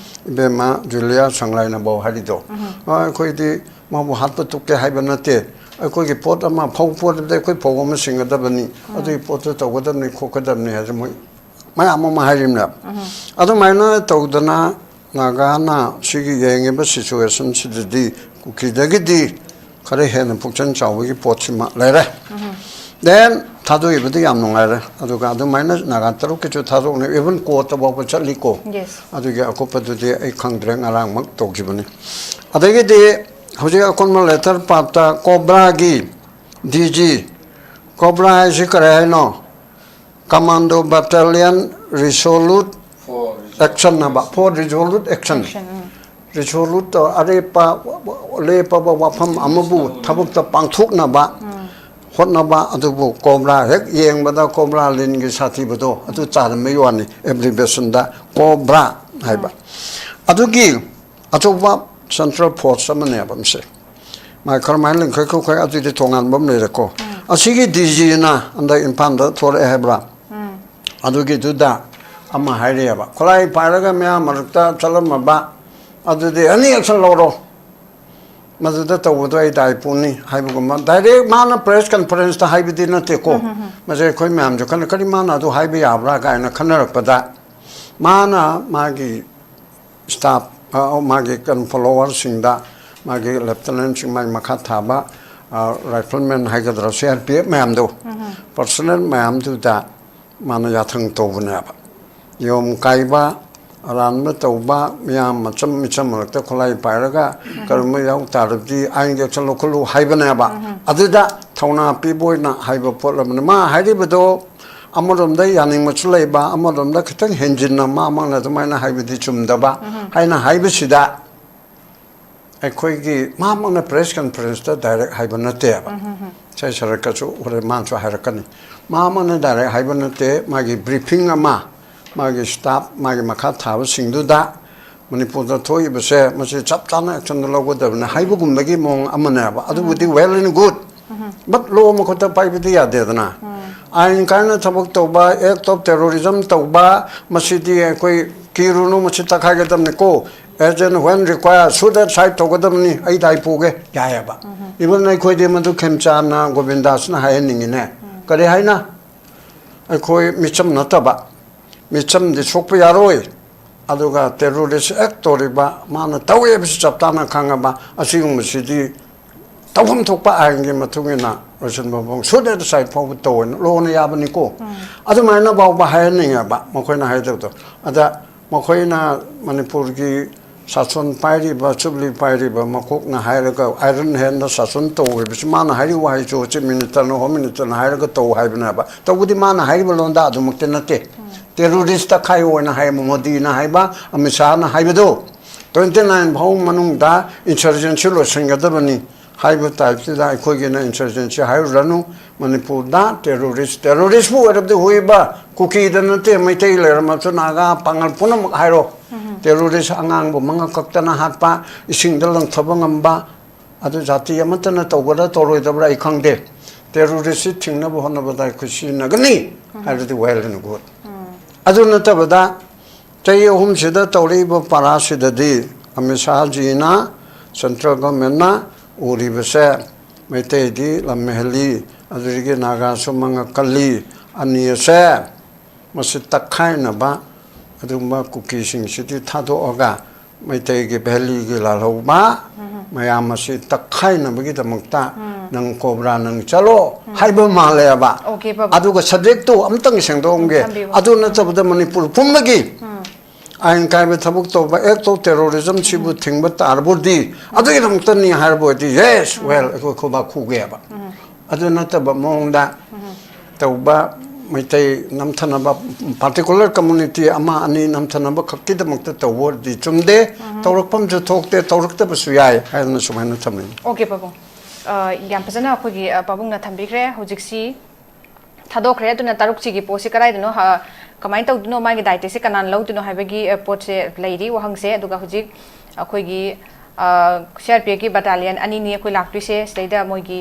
ꯏꯕꯦꯝꯃ ꯖꯨꯂꯤꯌꯥ ꯁꯪꯂꯥꯏꯅꯐꯥꯎ ꯍꯥꯏꯔꯤꯗꯣ꯫ ꯑꯩꯈꯣꯏꯗꯤ ꯃꯥꯕꯨ ꯍꯥꯠꯄ ꯇꯨꯞꯀꯦ ꯍꯥꯏꯕ ꯅꯠꯇꯦ꯫ ꯑꯩꯈꯣꯏꯒꯤ ꯄꯣꯠ ꯑꯃ ꯐꯧ ꯄꯣꯠ ꯑꯗꯨꯗ ꯑꯩꯈꯣꯏ ꯐꯧ ꯑꯃ ꯁꯤꯡꯒꯗꯕꯅꯤ, ꯑꯗꯨꯒꯤ ꯄꯣꯠꯇꯨ ꯇꯧꯒꯗꯕꯅꯤ ꯈꯣꯠꯀꯗꯕꯅꯤ ꯍꯥꯏꯗꯅ ꯃꯣꯏ ꯃꯌꯥꯝ ꯑꯃ ꯍꯥꯏꯔꯤꯕꯅꯦꯕ꯫ ꯑꯗꯨꯃꯥꯏꯅ ꯇꯧꯗꯅ ꯅꯥꯒꯥꯅ ꯁꯤꯒꯤ ꯌꯦꯡꯉꯤꯕ ꯁꯤꯆꯨꯋꯦꯁꯟꯁꯤꯗꯗꯤ ꯀꯨꯀꯤꯗꯒꯤꯗꯤ ꯈꯔ ꯍꯦꯟꯅ ꯄꯨꯛꯆꯦꯜ ꯆꯥꯎꯕꯒꯤ ꯄꯣꯠꯁꯤꯃ ꯂꯩꯔꯦ꯫ ꯗꯦꯟ ꯊꯥꯗꯣꯛꯏꯕꯗꯤ ꯌꯥꯝ ꯅꯨꯡꯉꯥꯏꯔꯦ꯫ ꯑꯗꯨꯒ ꯑꯗꯨꯃꯥꯏꯅ ꯅꯥꯒꯥ ꯇꯔꯨꯛꯀꯤꯁꯨ ꯊꯥꯗꯣꯛꯅ ꯏꯚꯟ ꯀꯣꯔꯠꯇ ꯐꯥꯎꯕ ꯆꯠꯂꯤꯀꯣ꯫ Yes. ꯑꯗꯨꯒꯤ ꯑꯀꯨꯞꯄꯗꯨꯗꯤ ꯑꯩ ꯈꯪꯗ꯭ꯔꯦ, ꯉꯔꯥꯡꯃꯛ ꯇꯧꯈꯤꯕꯅꯤ꯫ ꯑꯗꯒꯤꯗꯤ ꯍꯧꯖꯤꯛ ꯑꯀꯣꯟꯕ ꯂꯦꯇꯔ ꯄꯥꯠꯇ ꯀꯣꯕ꯭ꯔꯥꯒꯤ ꯗꯤ ꯖꯤ, ꯀꯣꯕ꯭ꯔꯥ ꯍꯥꯏꯁꯤ ꯀꯔꯤ ꯍꯥꯏꯅꯣ? ꯀꯃꯥꯟꯗꯣ ꯕꯦꯇꯥꯂꯤꯌꯟ ꯔꯤꯁꯣꯂꯨꯠ ꯑꯦꯛꯁꯟ ꯍꯥꯏꯕ, ꯐꯣꯔ ꯔꯤꯖꯣꯂꯨꯠ ꯑꯦꯛꯁꯟ꯫ Action, ꯎꯝ. ꯔꯤꯁꯣꯂꯨꯠ ꯑꯔꯦꯞꯄ ꯂꯦꯞꯄꯕ ꯋꯥꯐꯝ ꯑꯃꯕꯨ ꯊꯕꯛꯇ ꯄꯥꯡꯊꯣꯛꯅꯕ ꯍꯣꯠꯅꯕ꯫ ꯑꯗꯨꯕꯨ ꯀꯣꯕ꯭ꯔꯥ ꯍꯦꯛ ꯌꯦꯡꯕꯗ ꯀꯣꯕ꯭ꯔꯥ ꯂꯤꯟꯒꯤ ꯁꯥꯊꯤꯕꯗꯣ ꯑꯗꯨ ꯆꯥꯔꯝꯕꯒꯤ ꯋꯥꯅꯤ, ꯑꯦꯕ꯭ꯔꯤꯕꯦꯁꯟꯗ ꯀꯣꯕ꯭ꯔꯥ ꯍꯥꯏꯕ꯫ ꯑꯗꯨꯒꯤ ꯑꯆꯧꯕ ꯁꯦꯟꯇ꯭ꯔꯦꯜ ꯐꯣꯔꯁ ꯑꯃꯅꯦꯕ ꯃꯁꯦ꯫ ꯃꯥ ꯀꯔꯝꯍꯥꯏꯅ ꯂꯤꯡꯈꯠ ꯈꯣꯠꯈꯠ ꯑꯗꯨꯗꯤ ꯇꯣꯉꯥꯟꯕ ꯑꯃ ꯂꯩꯔꯦꯀꯣ꯫ ꯑꯁꯤꯒꯤ ꯗꯤ ꯖꯤꯅ ꯍꯟꯗꯛ ꯏꯝꯐꯥꯜꯗ ꯊꯣꯛꯂꯛꯑꯦ ꯍꯥꯏꯕ꯭ꯔꯥ? ꯑꯗꯨꯒꯤꯗꯨꯗ ꯑꯃ ꯍꯥꯏꯔꯛꯑꯦꯕ, ꯈꯨꯠꯂꯥꯏ ꯄꯥꯏꯔꯒ ꯃꯌꯥꯝ ꯃꯔꯛꯇ ꯆꯠꯂꯝꯃꯕ ꯑꯗꯨꯗꯤ ꯑꯦꯅꯤ ꯑꯦꯛꯁꯟ ꯂꯧꯔꯣ, ꯃꯗꯨꯗ ꯇꯧꯕꯗꯣ ꯑꯩ ꯗꯥꯏ ꯄꯨꯅꯤ ꯍꯥꯏꯕꯒꯨꯝꯕ꯫ ꯗꯥꯏꯔꯦꯛ ꯃꯥꯅ ꯄ꯭ꯔꯦꯁ ꯀꯟꯐꯔꯦꯟꯁꯇ ꯍꯥꯏꯕꯗꯤ ꯅꯠꯇꯦꯀꯣ꯫ ꯃꯁꯦ ꯑꯩꯈꯣꯏ ꯃꯌꯥꯝꯁꯨ ꯈꯟꯅ ꯀꯔꯤ ꯃꯥꯅ ꯑꯗꯨ ꯍꯥꯏꯕ ꯌꯥꯕ꯭ꯔꯥ ꯀꯥꯏꯅ ꯈꯟꯅꯔꯛꯄꯗ ꯃꯥꯅ ꯃꯥꯒꯤ ꯁ꯭ꯇꯥꯐ, ꯑ, ꯃꯥꯒꯤ ꯀꯩꯅꯣ, ꯐꯣꯂꯣꯋꯔꯁꯤꯡꯗ, ꯃꯥꯒꯤ ꯂꯦꯐꯇꯅꯦꯟꯁꯤꯡ, ꯃꯥꯒꯤ ꯃꯈꯥ ꯊꯥꯕ, ꯑ, ꯔꯥꯏꯐꯜꯃꯦꯟ ꯍꯥꯏꯒꯗ꯭ꯔꯥ, ꯁꯤ ꯑꯥꯔ ꯄꯤ ꯑꯦꯐ ꯃꯌꯥꯝꯗꯣ, ꯄꯔꯁꯣꯅꯦꯜ ꯃꯌꯥꯝꯗꯨꯗ ꯃꯥꯅ ꯌꯥꯊꯪ ꯇꯧꯕꯅꯦꯕ꯫ ꯌꯣꯝ ꯀꯥꯏꯕ, ꯑꯔꯥꯟꯕ ꯇꯧꯕ, ꯃꯤꯌꯥꯝ ꯃꯆꯝ ꯃꯤꯆꯝ ꯃꯔꯛꯇ ꯈꯨꯠꯂꯥꯏ ꯄꯥꯏꯔꯒ ꯀꯔꯤꯒꯨꯝꯕ ꯌꯥꯎ ꯇꯥꯔꯕꯗꯤ ꯑꯥꯏꯟꯒꯤ ꯑꯦꯛꯁꯟ ꯂꯧꯈꯠꯂꯨ ꯍꯥꯏꯕꯅꯦꯕ꯫ ꯑꯗꯨꯗ ꯊꯧꯅꯥ ꯄꯤꯕ ꯑꯣꯏꯅ ꯍꯥꯏꯕ ꯄꯣꯠ ꯑꯃꯅꯤ꯫ ꯃꯥ ꯍꯥꯏꯔꯤꯕꯗꯣ ꯑꯃꯔꯣꯝꯗ ꯌꯥꯅꯤꯡꯕꯁꯨ ꯂꯩꯕ, ꯑꯃꯔꯣꯝꯗ ꯈꯤꯇꯪ ꯍꯦꯟꯖꯤꯟꯅ ꯃꯥꯃꯛꯅ ꯑꯗꯨꯃꯥꯏꯅ ꯍꯥꯏꯕꯗꯤ ꯆꯨꯝꯗꯕ ꯍꯥꯏꯅ ꯍꯥꯏꯕꯁꯤꯗ ꯑꯩꯈꯣꯏꯒꯤ ꯃꯥꯃꯛꯅ ꯄ꯭ꯔꯦꯁ ꯀꯟꯐꯔꯦꯟꯁꯇ ꯗꯥꯏꯔꯦꯛ ꯍꯥꯏꯕ ꯅꯠꯇꯦꯕ꯫ ꯁꯥꯏ ꯁꯔꯠꯀꯁꯨ ꯍꯣꯔꯦꯟ ꯃꯥꯅꯁꯨ ꯍꯥꯏꯔꯛꯀꯅꯤ꯫ ꯃꯥꯃꯛꯅ ꯗꯥꯏꯔꯦꯛ ꯍꯥꯏꯕ ꯅꯠꯇꯦ, ꯃꯥꯒꯤ ꯕ꯭ꯔꯤꯐꯤꯡ ꯑꯃ ꯃꯥꯒꯤ staff, ꯃꯥꯒꯤ ꯃꯈꯥ ꯊꯥꯕꯁꯤꯡꯗꯨꯗ ꯃꯅꯤꯄꯨꯔꯗ ꯊꯣꯛꯏꯕꯁꯦ ꯃꯁꯤ ꯆꯞ ꯆꯥꯅ action ꯂꯧꯒꯗꯕꯅꯤ ꯍꯥꯏꯕꯒꯨꯝꯕꯒꯤ ꯃꯑꯣꯡ ꯑꯃꯅꯦꯕ꯫ ꯑꯗꯨꯕꯨꯗꯤ well and good, but law ꯃꯈꯨꯠꯇ ꯄꯥꯏꯕꯗꯤ ꯌꯥꯗꯦꯗꯅ꯫ ꯑꯥꯏꯟ ꯀꯥꯏꯅ ꯊꯕꯛ ꯇꯧꯕ, act of terrorism ꯇꯧꯕ, ꯃꯁꯤꯗꯤ ꯑꯩꯈꯣꯏ ꯀꯤꯔꯨꯅꯨ, ꯃꯁꯤ ꯇꯛꯈꯥꯏꯒꯗꯕꯅꯤꯀꯣ꯫ As and when required, shoot aside ꯇꯧꯒꯗꯕꯅꯤ, ꯑꯩ ꯗꯥꯏ ꯄꯨꯒꯦ ꯌꯥꯏꯑꯕ꯫ Even ꯑꯩꯈꯣꯏꯗꯤ ꯃꯗꯨ ꯈꯦꯝꯆꯥꯟꯅ ꯒꯣꯕꯤꯟꯗꯥꯁꯅ ꯍꯥꯏꯍꯟꯅꯤꯡꯉꯤꯅꯦ꯫ ꯀꯔꯤ ꯍꯥꯏꯅ? ꯑꯩꯈꯣꯏ ꯃꯤꯆꯝ ꯅꯠꯇꯕ, ꯃꯤꯆꯝꯗꯤ ꯁꯣꯛꯄ ꯌꯥꯔꯣꯏ꯫ ꯑꯗꯨꯒ terrorist act ꯇꯧꯔꯤꯕ, ꯃꯥꯅ ꯇꯧꯋꯦ ꯍꯥꯏꯕꯁꯤ ꯆꯞ ꯆꯥꯅ ꯈꯪꯉꯕ, ꯑꯁꯤꯒꯨꯝꯕꯁꯤꯗꯤ ꯇꯧꯐꯝ ꯊꯣꯛꯄ ꯑꯥꯏꯟꯒꯤ ꯃꯇꯨꯡ ꯏꯟꯅ ꯂꯣꯏꯁꯤꯟꯕ ꯃꯑꯣꯡ, shoot aside ꯐꯥꯎꯕ ꯇꯧꯋꯦꯅ ꯂꯣꯅ ꯌꯥꯕꯅꯤꯀꯣ꯫ ꯑꯗꯨꯃꯥꯏꯅ ꯐꯥꯎꯕ ꯍꯥꯏꯍꯟꯅꯤꯡꯉꯦꯕ ꯃꯈꯣꯏꯅ ꯍꯥꯏꯗꯕꯗꯣ꯫ ꯑꯗ ꯃꯈꯣꯏꯅ ꯃꯅꯤꯄꯨꯔꯒꯤ ꯁꯥꯁꯣꯟ ꯄꯥꯏꯔꯤꯕ, ꯆꯨꯞꯂꯤ ꯄꯥꯏꯔꯤꯕ ꯃꯀꯣꯛꯅ ꯍꯥꯏꯔꯒ iron hand ꯁꯥꯁꯣꯟ ꯇꯧ ꯍꯥꯏꯕꯁꯤ ꯃꯥꯅ ꯍꯥꯏꯔꯤꯕ ꯋꯥꯍꯩꯁꯨ Chief Minister ꯅ, Home Minister ꯅ ꯍꯥꯏꯔꯒ ꯇꯧ ꯍꯥꯏꯕꯅꯦꯕ꯫ ꯇꯧꯕꯗꯤ ꯃꯥꯅ ꯍꯥꯏꯔꯤꯕ ꯂꯣꯟꯗꯥ ꯑꯗꯨꯃꯛꯇꯤ ꯅꯠꯇꯦ꯫ Terrorist ꯇꯛꯈꯥꯏꯌꯣ ꯑꯣꯏꯅ ꯍꯥꯏ ꯃꯣꯗꯤꯅ ꯍꯥꯏꯕ, ꯑꯃꯤꯠ ꯁꯥꯍꯅ ꯍꯥꯏꯕꯗꯣ꯫ Twenty nine ꯐꯥꯎ ꯃꯅꯨꯡꯗ insurgency ꯂꯣꯏꯁꯤꯟꯒꯗꯕꯅꯤ ꯍꯥꯏꯕ type ꯁꯤꯗ ꯑꯩꯈꯣꯏꯒꯤꯅ insurgency ꯍꯥꯏꯔꯨꯔꯅꯨ꯫ ꯃꯅꯤꯄꯨꯔꯗ terrorist, terrorist ꯄꯨ ꯑꯣꯏꯔꯕꯗꯤ ꯍꯨꯏꯕ ꯀꯨꯀꯤꯗ ꯅꯠꯇꯦ, ꯃꯩꯇꯩ ꯂꯩꯔꯝꯃꯁꯨ, ꯅꯥꯒꯥ, ꯄꯥꯉꯜ ꯄꯨꯝꯅꯃꯛ ꯍꯥꯏꯔꯣ꯫ Terrorist ꯑꯉꯥꯡꯕꯨ ꯃꯉꯛ ꯀꯛꯇꯅ ꯍꯥꯠꯄ, ꯏꯁꯤꯡꯗ ꯂꯪꯊꯕ ꯉꯝꯕ, ꯑꯗꯨ ꯖꯥꯇꯤ ꯑꯃꯠꯇꯅ ꯇꯧꯒꯗ꯭ꯔꯥ ꯇꯧꯔꯣꯏꯗꯕ꯭ꯔꯥ ꯑꯩ ꯈꯪꯗꯦ꯫ Terrorist ꯁꯤ ꯊꯤꯡꯅꯕ ꯍꯣꯠꯅꯕꯗ ꯑꯩꯈꯣꯏ ꯁꯤꯖꯤꯟꯅꯒꯅꯤ ꯍꯥꯏꯔꯗꯤ well and good꯫ ꯑꯗꯨ ꯅꯠꯇꯕꯗ ꯆꯍꯤ ꯑꯍꯨꯝꯁꯤꯗ ꯇꯧꯔꯛꯏꯕ ꯄꯔꯥꯁꯤꯗꯗꯤ ꯑꯃꯤꯠ ꯁꯥꯍꯖꯤꯅ, central government ꯅ ꯎꯔꯤꯕꯁꯦ ꯃꯩꯇꯩꯗꯤ ꯂꯝ ꯍꯦꯜꯂꯤ, ꯑꯗꯨꯗꯒꯤ ꯅꯥꯒꯥꯁꯨ ꯃꯉꯛ ꯀꯜꯂꯤ, ꯑꯅꯤ ꯑꯁꯦ ꯃꯁꯤ ꯇꯛꯈꯥꯏꯅꯕ, ꯑꯗꯨꯒꯨꯝꯕ ꯀꯨꯀꯤꯁꯤꯡꯁꯤꯗꯤ ꯊꯥꯗꯣꯛꯑꯒ ꯃꯩꯇꯩꯒꯤ valley ꯒꯤ ꯂꯥꯜꯍꯧꯕ ꯃꯌꯥꯝ ꯑꯁꯤ ꯇꯛꯈꯥꯏꯅꯕꯒꯤꯗꯃꯛꯇ ꯅꯪ ꯀꯣꯕ꯭ꯔꯥ ꯅꯪ ꯆꯠꯂꯣ ꯍꯥꯏꯕ ꯃꯥꯜꯂꯦꯕ꯫ Okay, ꯄꯥꯕꯨꯡ꯫ ꯑꯗꯨꯒ subject ꯇꯨ ꯑꯝꯇꯪ ꯁꯦꯡꯗꯣꯛꯑꯝꯒꯦ꯫ ꯊꯝꯕꯤꯌꯨ꯫ ꯑꯗꯨ ꯅꯠꯇꯕꯗ ꯃꯅꯤꯄꯨꯔ ꯄꯨꯝꯕꯒꯤ ꯑꯥꯏꯟ ꯀꯥꯏꯕ ꯊꯕꯛ ꯇꯧꯕ, act of terrorism ꯁꯤꯕꯨ ꯊꯤꯡꯕ ꯇꯥꯔꯕꯗꯤ, ꯑꯗꯨꯒꯤꯗꯃꯛꯇꯅꯤ ꯍꯥꯏꯔꯕ ꯑꯣꯏꯗꯤ, yes, well, ꯑꯩꯈꯣꯏ ꯈꯨꯕꯥꯛ ꯈꯨꯒꯦꯕ꯫ ꯑꯗꯨ ꯅꯠꯇꯕ ꯃꯑꯣꯡꯗ ꯇꯧꯕ, ꯃꯩꯇꯩ ꯅꯝꯊꯅꯕ, particular community ꯑꯃ ꯑꯅꯤ ꯅꯝꯊꯅꯕ ꯈꯛꯀꯤꯗꯃꯛꯇ ꯇꯧꯕ ꯑꯣꯏꯔꯗꯤ ꯆꯨꯝꯗꯦ꯫ ꯇꯧꯔꯛꯐꯝꯁꯨ ꯊꯣꯛꯇꯦ, ꯇꯧꯔꯛꯇꯕꯁꯨ ꯌꯥꯏ ꯍꯥꯏꯗꯅ ꯁꯨꯃꯥꯏꯅ ꯊꯝꯃꯤ꯫ Okay, ꯄꯥꯕꯨꯡ꯫ ꯑ, ꯌꯥꯝ ꯐꯖꯅ ꯑꯩꯈꯣꯏꯒꯤ, ꯑ, ꯄꯥꯕꯨꯡꯅ ꯊꯝꯕꯤꯈ꯭ꯔꯦ꯫ ꯍꯧꯖꯤꯛꯁꯤ ꯊꯥꯗꯣꯛꯈ꯭ꯔꯦ꯫ ꯑꯗꯨꯅ ꯇꯔꯨꯛꯁꯤꯒꯤ ꯄꯣꯠꯁꯤ ꯀꯗꯥꯏꯗꯅꯣ, ꯑ, ꯀꯃꯥꯏꯅ ꯇꯧꯗꯣꯏꯅꯣ, ꯃꯥꯒꯤ ꯗꯥꯏꯇꯁꯦ ꯀꯅꯥꯅ ꯂꯧꯗꯣꯏꯅꯣ ꯍꯥꯏꯕꯒꯤ ꯄꯣꯠꯁꯦ ꯂꯩꯔꯤ꯫ ꯋꯥꯍꯪꯁꯦ꯫ ꯑꯗꯨꯒ ꯍꯧꯖꯤꯛ ꯑꯩꯈꯣꯏꯒꯤ ꯁꯤ ꯑꯥꯔ ꯄꯤ ꯑꯦꯐꯀꯤ ꯕꯇꯥꯂꯤꯌꯟ ꯑꯅꯤꯅꯤ ꯑꯩꯈꯣꯏ ꯂꯥꯛꯇꯣꯏꯁꯦ꯫ ꯁꯤꯗꯩꯗ ꯃꯣꯏꯒꯤ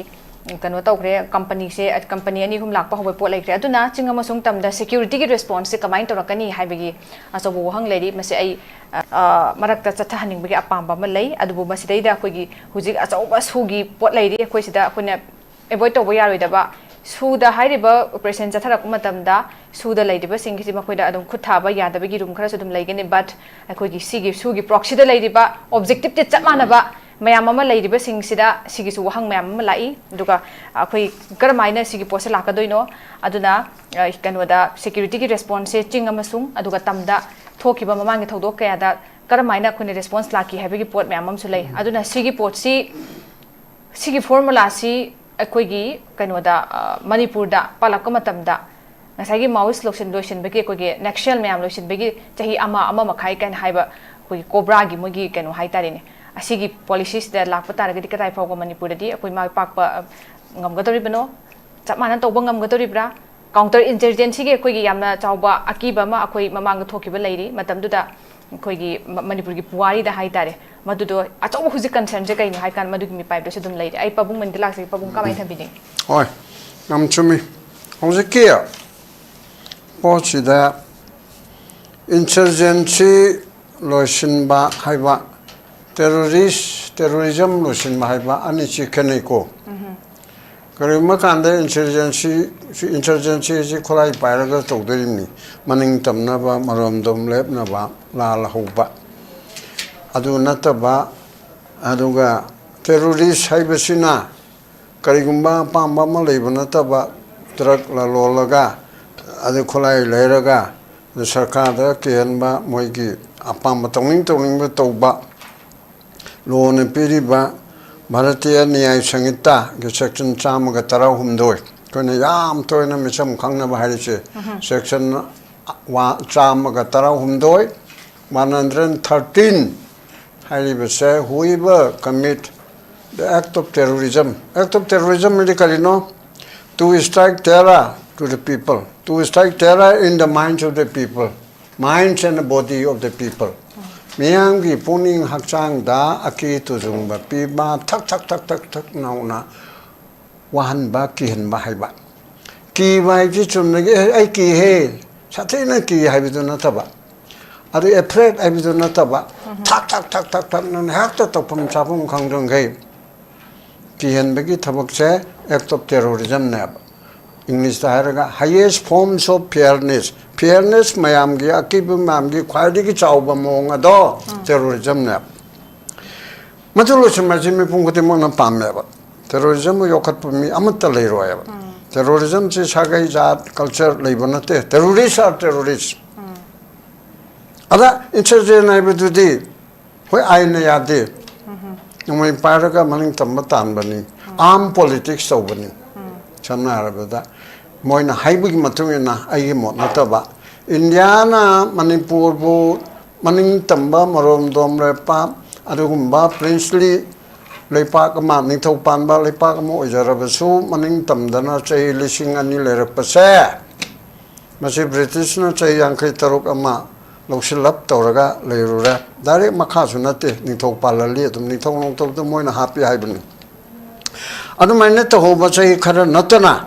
ꯀꯩꯅꯣ ꯇꯧꯈ꯭ꯔꯦ, ꯀꯝꯄꯅꯤꯁꯦ, ꯀꯝꯄꯅꯤ ꯑꯅꯤ ꯑꯍꯨꯝ ꯂꯥꯛꯄ ꯍꯧꯕ ꯄꯣꯠ ꯂꯩꯈ꯭ꯔꯦ꯫ ꯑꯗꯨꯅ ꯆꯤꯡ ꯑꯃꯁꯨꯡ ꯇꯝꯗ ꯁꯦꯀ꯭ꯌꯨꯔꯤꯇꯤꯒꯤ ꯔꯦꯁꯄꯣꯟꯁꯁꯦ ꯀꯃꯥꯏꯅ ꯇꯧꯔꯛꯀꯅꯤ ꯍꯥꯏꯕꯒꯤ ꯑꯆꯧꯕ ꯋꯥꯍꯪ ꯂꯩꯔꯤ꯫ ꯃꯁꯤ ꯑꯩ ꯃꯔꯛꯇ ꯆꯠꯊꯍꯟꯅꯤꯡꯕꯒꯤ ꯑꯄꯥꯝꯕ ꯑꯃ ꯂꯩ꯫ ꯑꯗꯨꯕꯨ ꯃꯁꯤꯗꯩꯗ ꯑꯩꯈꯣꯏꯒꯤ ꯍꯧꯖꯤꯛ ꯑꯆꯧꯕ ꯁꯨꯒꯤ ꯄꯣꯠ ꯂꯩꯔꯤ꯫ ꯑꯩꯈꯣꯏ ꯁꯤꯗ ꯑꯩꯈꯣꯏꯅ ꯑꯦꯚꯣꯏꯗ ꯇꯧꯕ ꯌꯥꯔꯣꯏꯗꯕ, ꯁꯨꯗ ꯍꯥꯏꯔꯤꯕ ꯑꯣꯄꯔꯦꯁꯟ ꯆꯠꯊꯔꯛꯄ ꯃꯇꯝꯗ ꯁꯨꯗ ꯂꯩꯔꯤꯕꯁꯤꯡꯒꯤꯁꯤ ꯃꯈꯣꯏꯗ ꯑꯗꯨꯝ ꯈꯨꯠ ꯊꯥꯕ ꯌꯥꯗꯕꯒꯤ ꯔꯨꯝ ꯈꯔꯁꯨ ꯑꯗꯨꯝ ꯂꯩꯒꯅꯤ꯫ ꯕꯠ ꯑꯩꯈꯣꯏꯒꯤ ꯁꯤꯒꯤ ꯁꯨꯒꯤ ꯄ꯭ꯔꯣꯛꯁꯤꯗ ꯂꯩꯔꯤꯕ ꯑꯣꯕꯖꯦꯛꯇꯤꯞꯇꯤ ꯆꯞ ꯃꯥꯟꯅꯕ ꯃꯌꯥꯝ ꯑꯃ ꯂꯩꯔꯤꯕꯁꯤꯡꯁꯤꯗ ꯁꯤꯒꯤꯁꯨ ꯋꯥꯍꯪ ꯃꯌꯥꯝ ꯑꯃ ꯂꯥꯛꯏ꯫ ꯑꯗꯨꯒ ꯑꯩꯈꯣꯏ ꯀꯔꯝꯍꯥꯏꯅ ꯁꯤꯒꯤ ꯄꯣꯠꯁꯦ ꯂꯥꯛꯀꯗꯣꯏꯅꯣ? ꯑꯗꯨꯅ ꯀꯩꯅꯣꯗ ꯁꯦꯀ꯭ꯌꯨꯔꯤꯇꯤꯒꯤ ꯔꯦꯁꯄꯣꯟꯁꯁꯦ ꯆꯤꯡ ꯑꯃꯁꯨꯡ ꯑꯗꯨꯒ ꯇꯝꯗ ꯊꯣꯛꯈꯤꯕ ꯃꯃꯥꯡꯒꯤ ꯊꯧꯗꯣꯛ ꯀꯌꯥꯗ ꯀꯔꯝꯍꯥꯏꯅ ꯑꯩꯈꯣꯏꯅ ꯔꯦꯁꯄꯣꯟꯁ ꯂꯥꯛꯈꯤ ꯍꯥꯏꯕꯒꯤ ꯄꯣꯠ ꯃꯌꯥꯝ ꯑꯃꯁꯨ ꯂꯩ꯫ ꯑꯗꯨꯅ ꯁꯤꯒꯤ ꯄꯣꯠꯁꯤ, ꯁꯤꯒꯤ ꯐꯣꯔꯃꯨꯂꯥꯁꯤ ꯑꯩꯈꯣꯏꯒꯤ ꯀꯩꯅꯣꯗ ꯃꯅꯤꯄꯨꯔꯗ ꯄꯥꯜꯂꯛꯄ ꯃꯇꯝꯗ ꯉꯁꯥꯏꯒꯤ ꯃꯥꯑꯣꯏꯁ ꯂꯣꯏꯁꯤꯟ ꯂꯣꯏꯁꯤꯟꯕꯒꯤ, ꯑꯩꯈꯣꯏꯒꯤ ꯅꯦꯛꯁꯦꯜ ꯃꯌꯥꯝ ꯂꯣꯏꯁꯤꯟꯕꯒꯤ ꯆꯍꯤ ꯑꯃ, ꯑꯃ ꯃꯈꯥꯏ ꯀꯥꯏꯅ ꯍꯥꯏꯕ ꯑꯩꯈꯣꯏꯒꯤ ꯀꯣꯕ꯭ꯔꯥꯒꯤ ꯃꯣꯏꯒꯤ ꯀꯩꯅꯣ ꯍꯥꯏꯇꯥꯔꯦꯅꯦ, ꯑꯁꯤꯒꯤ ꯄꯣꯂꯤꯁꯤꯁꯤꯗ ꯂꯥꯛꯄ ꯇꯥꯔꯒꯗꯤ ꯀꯗꯥꯏ ꯐꯥꯎꯕ ꯃꯅꯤꯄꯨꯔꯗꯗꯤ ꯑꯩꯈꯣꯏ ꯃꯥꯏ ꯄꯥꯛꯄ ꯉꯝꯒꯗꯧꯔꯤꯕꯅꯣ? ꯆꯞ ꯃꯥꯟꯅ ꯇꯧꯕ ꯉꯝꯒꯗꯧꯔꯤꯕ꯭ꯔꯥ? ꯀꯥꯎꯟꯇꯔ ꯏꯟꯁꯔꯖꯦꯟꯁꯤꯒꯤ ꯑꯩꯈꯣꯏꯒꯤ ꯌꯥꯝꯅ ꯆꯥꯎꯕ ꯑꯀꯤꯕ ꯑꯃ ꯑꯩꯈꯣꯏ ꯃꯃꯥꯡꯗ ꯊꯣꯛꯈꯤꯕ ꯂꯩꯔꯤ꯫ ꯃꯇꯝꯗꯨꯗ ꯑꯩꯈꯣꯏꯒꯤ ꯃꯅꯤꯄꯨꯔꯒꯤ ꯄꯨꯋꯥꯔꯤꯗ ꯍꯥꯏꯇꯥꯔꯦ, ꯃꯗꯨꯗꯣ ꯑꯆꯧꯕ ꯍꯧꯖꯤꯛ ꯀꯟꯁꯔꯟꯁꯦ ꯀꯩꯅꯣ ꯍꯥꯏ ꯀꯥꯟꯗ ꯃꯗꯨꯒꯤ ꯃꯤꯄꯥꯏꯕꯗꯁꯨ ꯑꯗꯨꯝ ꯂꯩꯔꯦ꯫ ꯑꯩ ꯄꯥꯕꯨꯡ ꯃꯅꯤꯗ ꯂꯥꯛꯆꯒꯦ꯫ ꯄꯥꯕꯨꯡ ꯀꯃꯥꯏꯅ ꯊꯝꯕꯤꯅꯤꯡꯉꯤ? ꯍꯣꯏ, ꯌꯥꯝ ꯆꯨꯝꯃꯤ꯫ ꯍꯧꯖꯤꯛꯀꯤ ꯄꯣꯠꯁꯤꯗ ꯏꯟꯁꯔꯖꯦꯟꯁꯤ ꯂꯣꯏꯁꯤꯟꯕ ꯍꯥꯏꯕ, ꯇꯦꯔꯣꯔꯤꯁ ꯇꯦꯔꯣꯔꯤꯖꯝ ꯂꯣꯏꯁꯤꯟꯕ ꯍꯥꯏꯕ ꯑꯅꯤꯁꯤ ꯈꯦꯠꯅꯩꯀꯣ꯫ ꯀꯔꯤꯒꯨꯝꯕ ꯀꯥꯟꯗ ꯏꯟꯁꯔꯖꯦꯟꯁꯤ ꯏꯟꯁꯔꯖꯦꯟꯁꯤꯁꯤ ꯈꯨꯠꯂꯥꯏ ꯄꯥꯏꯔꯒ ꯇꯧꯗꯣꯔꯤꯕꯅꯤ, ꯃꯅꯤꯡ ꯇꯝꯅꯕ, ꯃꯔꯣꯝꯗꯣꯝ ꯂꯦꯞꯅꯕ, ꯂꯥꯜ ꯍꯧꯕ꯫ ꯑꯗꯨ ꯅꯠꯇꯕ, ꯑꯗꯨꯒ ꯇꯦꯔꯣꯔꯤꯁ ꯍꯥꯏꯕꯁꯤꯅ ꯀꯔꯤꯒꯨꯝꯕ ꯑꯄꯥꯝꯕ ꯑꯃ ꯂꯩꯕ ꯅꯠꯇꯕ, ꯗ꯭ꯔꯒ ꯂꯂꯣꯜꯂꯒ, ꯑꯗꯩ ꯈꯨꯠꯂꯥꯏ ꯂꯩꯔꯒ, ꯑꯗ ꯁꯔꯀꯥꯔꯗ ꯀꯤꯍꯟꯕ, ꯃꯣꯏꯒꯤ ꯑꯄꯥꯝꯕ ꯇꯧꯅꯤꯡ ꯇꯧꯅꯤꯡꯕ ꯇꯧꯕ꯫ ꯂꯣꯅ ꯄꯤꯔꯤꯕ ꯚꯥꯔꯇꯤꯌ ꯅ꯭ꯌꯥꯏ ꯁꯪꯍꯤꯇꯥꯒꯤ ꯁꯦꯛꯁꯟ ꯆꯥꯝꯃꯒ ꯇꯔꯥꯍꯨꯝꯗꯣꯏ, ꯑꯩꯈꯣꯏꯅ ꯌꯥꯝ ꯇꯣꯏꯅ ꯃꯤꯆꯝ ꯈꯪꯅꯕ ꯍꯥꯏꯔꯤꯁꯦ, ꯁꯦꯛꯁꯟ ꯆꯥꯝꯃꯒ ꯇꯔꯥꯍꯨꯝꯗꯣꯏ, one hundred thirteen ꯍꯥꯏꯔꯤꯕꯁꯦ, whoever commit the act of terrorism, act of terrorism ꯍꯥꯏꯗꯤ ꯀꯔꯤꯅꯣ? To strike terror to the people. To strike terror in the minds of the people, minds and body of the people. ꯃꯤꯌꯥꯝꯒꯤ ꯄꯨꯛꯅꯤꯡ ꯍꯛꯆꯥꯡꯗ ꯑꯀꯤ ꯇꯨꯖꯨꯡꯕ ꯄꯤꯕ, ꯊꯛ ꯊꯛ ꯊꯛ ꯊꯛ ꯊꯛ ꯅꯧꯅ ꯋꯥꯍꯟꯕ, ꯀꯤꯍꯟꯕ ꯍꯥꯏꯕ꯫ ꯀꯤꯕ ꯍꯥꯏꯕꯁꯤ ꯆꯨꯝꯅꯒꯤ "ꯑꯦ, ꯑꯩ ꯀꯤꯍꯦ, ꯁꯥꯊꯤꯅ ꯀꯤ" ꯍꯥꯏꯕꯗꯨ ꯅꯠꯇꯕ, ꯑꯗꯨ "ꯑꯦꯐ꯭ꯔꯦꯠ" ꯍꯥꯏꯕꯗꯨ ꯅꯠꯇꯕ, ꯊꯛ ꯊꯛ ꯊꯛ ꯊꯛ ꯊꯛ ꯅꯪꯅ ꯍꯦꯛꯇ ꯇꯧꯐꯝ ꯆꯥꯐꯝ ꯈꯪꯗ꯭ꯔꯤꯉꯩ ꯀꯤꯍꯟꯕꯒꯤ ꯊꯕꯛꯁꯦ act of terrorismꯅꯦꯕ꯫ ꯏꯪꯂꯤꯁꯇ ꯍꯥꯏꯔꯒ highest forms of fearness, fearness ꯃꯌꯥꯝꯒꯤ, ꯑꯀꯤꯕ ꯃꯌꯥꯝꯒꯤ ꯈ꯭ꯋꯥꯏꯗꯒꯤ ꯆꯥꯎꯕ ꯃꯑꯣꯡ ꯑꯗꯣ terrorismꯅꯦꯕ꯫ ꯃꯗꯨ ꯂꯣꯏꯁꯤꯟꯕꯁꯤ ꯃꯤꯄꯨꯝ ꯈꯨꯗꯤꯡꯃꯛꯅ ꯄꯥꯝꯃꯦꯕ꯫ Terrorismꯕꯨ ꯌꯣꯛꯈꯠꯄ ꯃꯤ ꯑꯃꯠꯇ ꯂꯩꯔꯣꯏꯕ꯫ Terrorismꯁꯤ ꯁꯥꯒꯩ, ꯖꯥꯠ, culture ꯂꯩꯕ ꯅꯠꯇꯦ꯫ Terrorist are terrorist꯫ ꯑꯗ insurgent ꯍꯥꯏꯕꯗꯨꯗꯤ ꯍꯣꯏ, ꯑꯥꯏꯟꯅ ꯌꯥꯗꯦ꯫ ꯅꯣꯡꯃꯩ ꯄꯥꯏꯔꯒ ꯃꯅꯤꯡ ꯇꯝꯕ ꯇꯥꯟꯕꯅꯤ꯫ Armed politics ꯇꯧꯕꯅꯤ꯫ ꯁꯝꯅ ꯍꯥꯏꯔꯕꯗ ꯃꯣꯏꯅ ꯍꯥꯏꯕꯒꯤ ꯃꯇꯨꯡ ꯏꯟꯅ, ꯑꯩꯒꯤ ꯃꯣꯠ ꯅꯠꯇꯕ, ꯏꯟꯗꯤꯌꯥꯅ ꯃꯅꯤꯄꯨꯔꯕꯨ ꯃꯅꯤꯡ ꯇꯝꯕ, ꯃꯔꯣꯝꯗꯣꯝ ꯂꯩꯄꯥꯛ, ꯑꯗꯨꯒꯨꯝꯕ princely ꯂꯩꯄꯥꯛ ꯑꯃ, ꯅꯤꯡꯊꯧ ꯄꯥꯟꯕ ꯂꯩꯄꯥꯛ ꯑꯃ ꯑꯣꯏꯖꯔꯕꯁꯨ, ꯃꯅꯤꯡ ꯇꯝꯗꯅ ꯆꯍꯤ ꯂꯤꯁꯤꯡ ꯑꯅꯤ ꯂꯩꯔꯛꯄꯁꯦ, ꯃꯁꯤ ꯕ꯭ꯔꯤꯇꯤꯁꯅ ꯆꯍꯤ ꯌꯥꯡꯈꯩ ꯇꯔꯨꯛ ꯑꯃ ꯂꯧꯁꯤꯜꯂꯞ ꯇꯧꯔꯒ ꯂꯩꯔꯨꯔꯦ꯫ Direct ꯃꯈꯥꯁꯨ ꯅꯠꯇꯦ, ꯅꯤꯡꯊꯧ ꯄꯥꯜꯍꯜꯂꯤ ꯑꯗꯨꯝ, ꯅꯤꯡꯊꯧ ꯅꯣꯡꯊꯧꯗ ꯃꯣꯏꯅ ꯍꯥꯞꯄꯤ ꯍꯥꯏꯕꯅꯤ꯫ ꯑꯗꯨꯃꯥꯏꯅ ꯇꯧꯍꯧꯕ ꯆꯍꯤ ꯈꯔ ꯅꯠꯇꯅ,